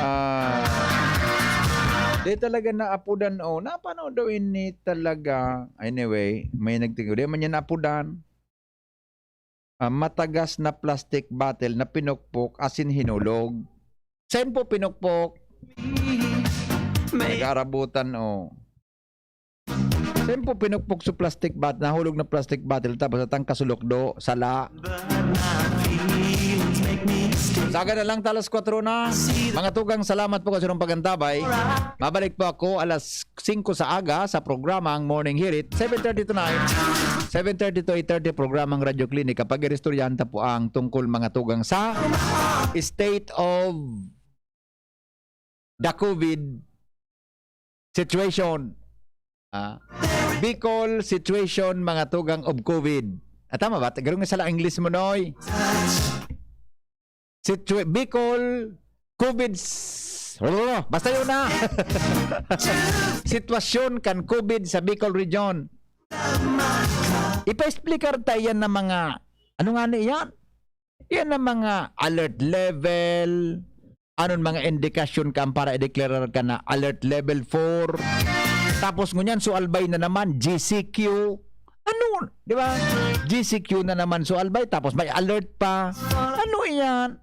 Ah. Di talaga naapudan, oh. Napano daw ini talaga? Anyway, may nagtingog. Di man yan naapudan. Ah, matagas na plastic bottle na pinukpok, asin hinulog. Saan po pinukpok? Nag-aarabutan, oh. Saan po pinukpok sa plastic bot-, nahulog na plastic bottle, tapos natangka sulok do, sala. Saga na lang, talas kwatro na. Mga tugang, salamat po kasi ng pagantabay. Mabalik po ako alas singko sa aga sa programang Morning Hirit, seven thirty to nine, seven thirty to eight thirty, programang Radyo Klinika. Pag-iristoryahan ta po ang tungkol, mga tugang, sa state of the COVID situation. Ah, Bicol situation, mga tugang, of COVID. Ah, tama ba? Garong isa lang English mo, Noy. Situa-, Bicol, COVID s-, basta yun na. Sitwasyon kan COVID sa Bicol Region. Ipa-explicar ta yan ng mga, ano nga na yan? Yan ang mga alert level, anon mga indikasyon ka para i-declare ka na alert level four. Tapos ngunyan, so albay na naman, G C Q. Ano? Di ba? G C Q na naman, so albay, tapos may alert pa. Ano yan?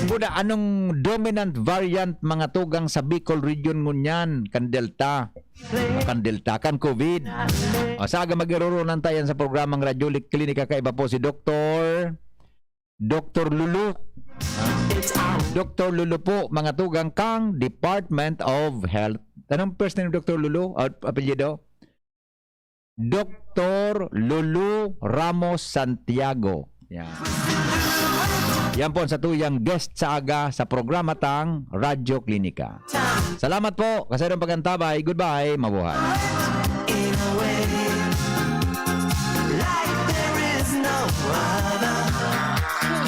Buda, anong dominant variant, mga tugang, sa Bicol region ngunyan? Kan Delta. Kan Delta, kan COVID. O, sa aga mag-iroronan tayan sa programang Radyo Li-, Klinika Kaiba po si Doktor, Doktor Lulu. Doktor Lulu po, mga tugang, kang Department of Health. Anong first name ni Doktor Lulu? O, apelyido? Doktor Lulu Ramos Santiago. Yan. Yan po ang satuyang guest sa aga sa programa tang Radyo Klinika. Salamat po. Kasayong pag-antabay. Goodbye. Mabuhay. In a way, like there is no other.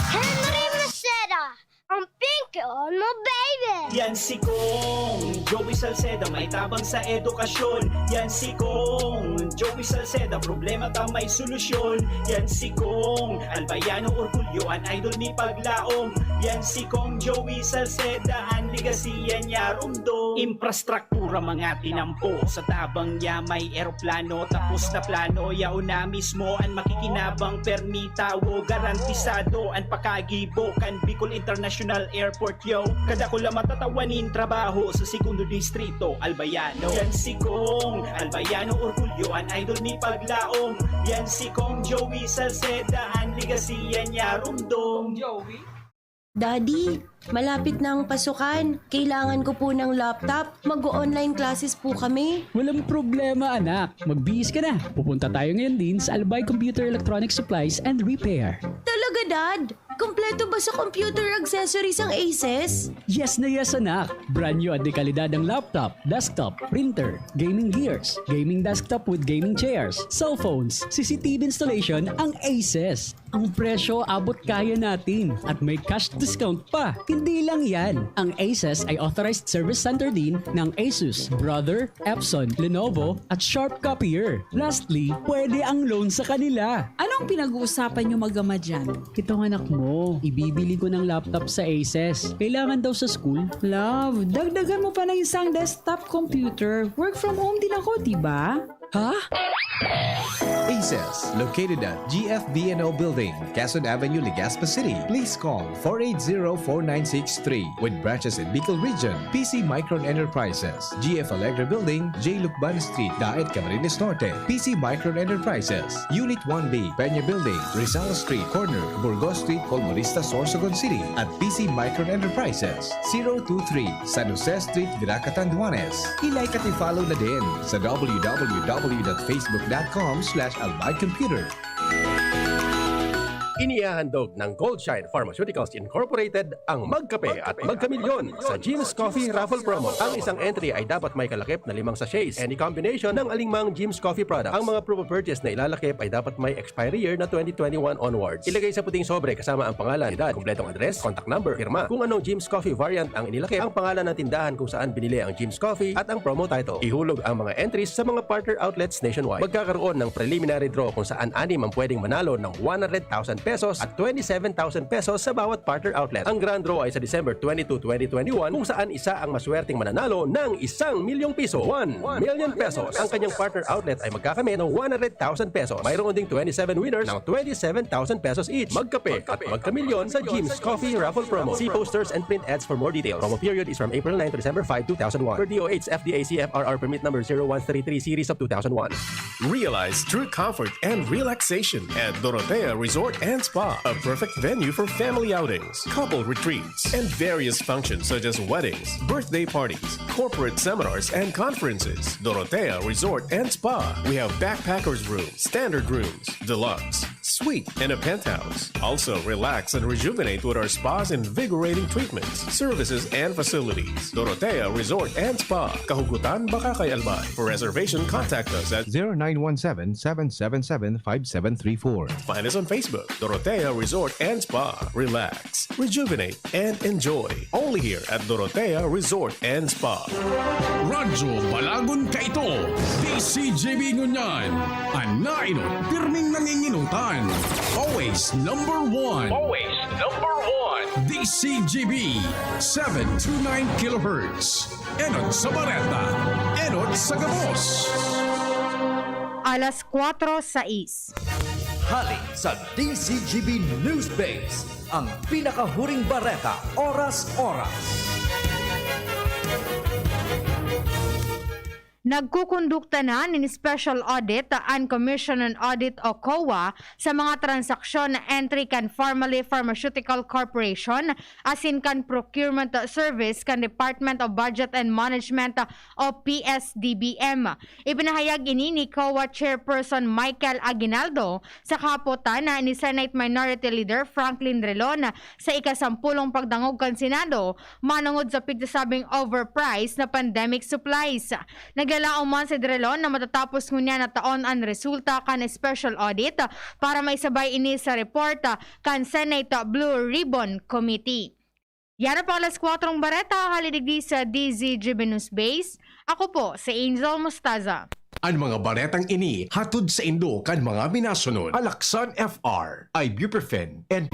Henry Maceda, ang pink on mo, baby! Yan si Kong Joey Salceda, may tabang sa edukasyon. Yan si Kong Joey Salceda, problema ta may solusyon. Yan si Kong Albayano Orgulyo, an idol ni Paglaom. Yan si Kong Joey Salceda, an legacy yan niya rumdom. Infrastruktura mga tinampo, sa tabang niya may eroplano. Tapos na plano, yaon na mismo an makikinabang. Permi tawo, garantisado an pakagibo kan Bicol International Airport, yo. Kadakula matatawanin trabaho sa segundo distrito, Albayano. Yan si Kong Albayano Orgulyo, an idol ni Paglaom. Yan si Kong Joey Salceda, an legacy yan niya rumdom. Joey? Daddy, malapit na ang pasukan. Kailangan ko po ng laptop. Mag-o-online classes po kami. Walang problema, anak. Magbihis ka na. Pupunta tayo ngayon din sa Albay Computer Electronic Supplies and Repair. Talaga, Dad? Kompleto ba sa computer accessories ang Aces? Yes na yes, anak. Brand new at de kalidad ang laptop, desktop, printer, gaming gears, gaming desktop with gaming chairs, cellphones, C C T V installation ang Aces. Ang presyo abot kaya natin at may cash discount pa. Hindi lang yan, ang Aces ay authorized service center din ng Asus, Brother, Epson, Lenovo at Sharp Copier. Lastly, pwede ang loan sa kanila. Anong pinag-uusapan niyo mag-ama dyan? Itong anak mo, ibibili ko ng laptop sa Aces. Kailangan daw sa school. Love, dagdagan mo pa ng isang desktop computer. Work from home din ako, di ba? Ha? Aces, located at G F B N O Building, Quezon Avenue, Legazpi City. Please call four eight zero, four nine six three. With branches in Bicol Region, P C Micron Enterprises, G F Allegra Building, J Lucban Street, Daet, Camarines Norte. P C Micron Enterprises, Unit one B, Peña Building, Rizal Street, corner Burgos Street, Colmonista, Sorsogon City, at P C Micron Enterprises, zero two three, San Jose Street, Virac, Catanduanes. I-like at i-follow na din sa w w w dot facebook dot com slash albay computer. Inihahandog ng Goldshine Pharmaceuticals Incorporated ang Magkape at Magkamilyon sa Jim's Coffee Raffle Promo. Ang isang entry ay dapat may kalakip na limang sachets, any combination ng alingmang Jim's Coffee product. Ang mga promo purchase na ilalakip ay dapat may expiry year na twenty twenty-one onwards. Ilagay sa puting sobre kasama ang pangalan, edad, kumpletong address, contact number, pirma. Kung anong Jim's Coffee variant ang inilakip, ang pangalan ng tindahan kung saan binili ang Jim's Coffee, at ang promo title. Ihulog ang mga entries sa mga partner outlets nationwide. Magkakaroon ng preliminary draw kung saan anim ang pwedeng manalo ng one hundred thousand pesos at twenty-seven thousand pesos sa bawat partner outlet. Ang grand draw ay sa December twenty-two, twenty twenty-one, kung saan isa ang maswerteng mananalo ng isang milyong piso, one million pesos. Ang kanyang partner outlet ay magkakamit ng one hundred thousand pesos. Mayroon ding twenty-seven winners ng twenty-seven thousand pesos each. Magkape at magkamilyon sa Jim's Coffee Raffle Promo. See posters and print ads for more details. Promo period is from April nine to December five, two thousand one. Per D O H F D A C F R R permit number zero one three three series of two thousand one. Realize true comfort and relaxation at Dorotea Resort and Spa, a perfect venue for family outings, couple retreats, and various functions such as weddings, birthday parties, corporate seminars, and conferences. Dorotea Resort and Spa. We have backpackers room, standard rooms, deluxe, suite, and a penthouse. Also, relax and rejuvenate with our spa's invigorating treatments, services, and facilities. Dorotea Resort and Spa, Kahugutan, Bacacay, Albay. For reservation, contact us at zero nine one seven, seven seven seven, five seven three four. Find us on Facebook, Dorotea Resort and Spa. Relax, rejuvenate, and enjoy. Only here at Dorotea Resort and Spa. Radyo Balagon kaito, D C G B ngunyan. An naenot, pirming nanginginutan. Always number one. Always number one. D C G B, seven two nine kilohertz. Enot sa bareta, enot sa gabos. Alas kwatro sais. Hali sa D C G B News Base. Ang pinakahuring bareta, oras-oras. Nagkukondukta na nin special audit an Commission on Audit o COA sa mga transaksyon na entry kan Farmally Pharmaceutical Corporation asin kan procurement service kan Department of Budget and Management o P S D B M. Ipinahayag ini ni COA Chairperson Michael Aguinaldo sa kahapotan na ni Senate Minority Leader Franklin Drilon sa ikasampulong pagdangog kan Senado manongod sa pigkasabing overpriced na pandemic supplies. Naglalaom man si Drilon na matatapos ngunyan na taon an resulta kan special audit para maisabay ini sa report kan Senate Blue Ribbon Committee. Yan ang pang alas kwatro bareta, hali digdi sa D Z G B News Base. Ako po si Angel Mostaza. An mga baretang ini hatod saindo kan mga minasunod: Alaxan F R, ibuprofen, and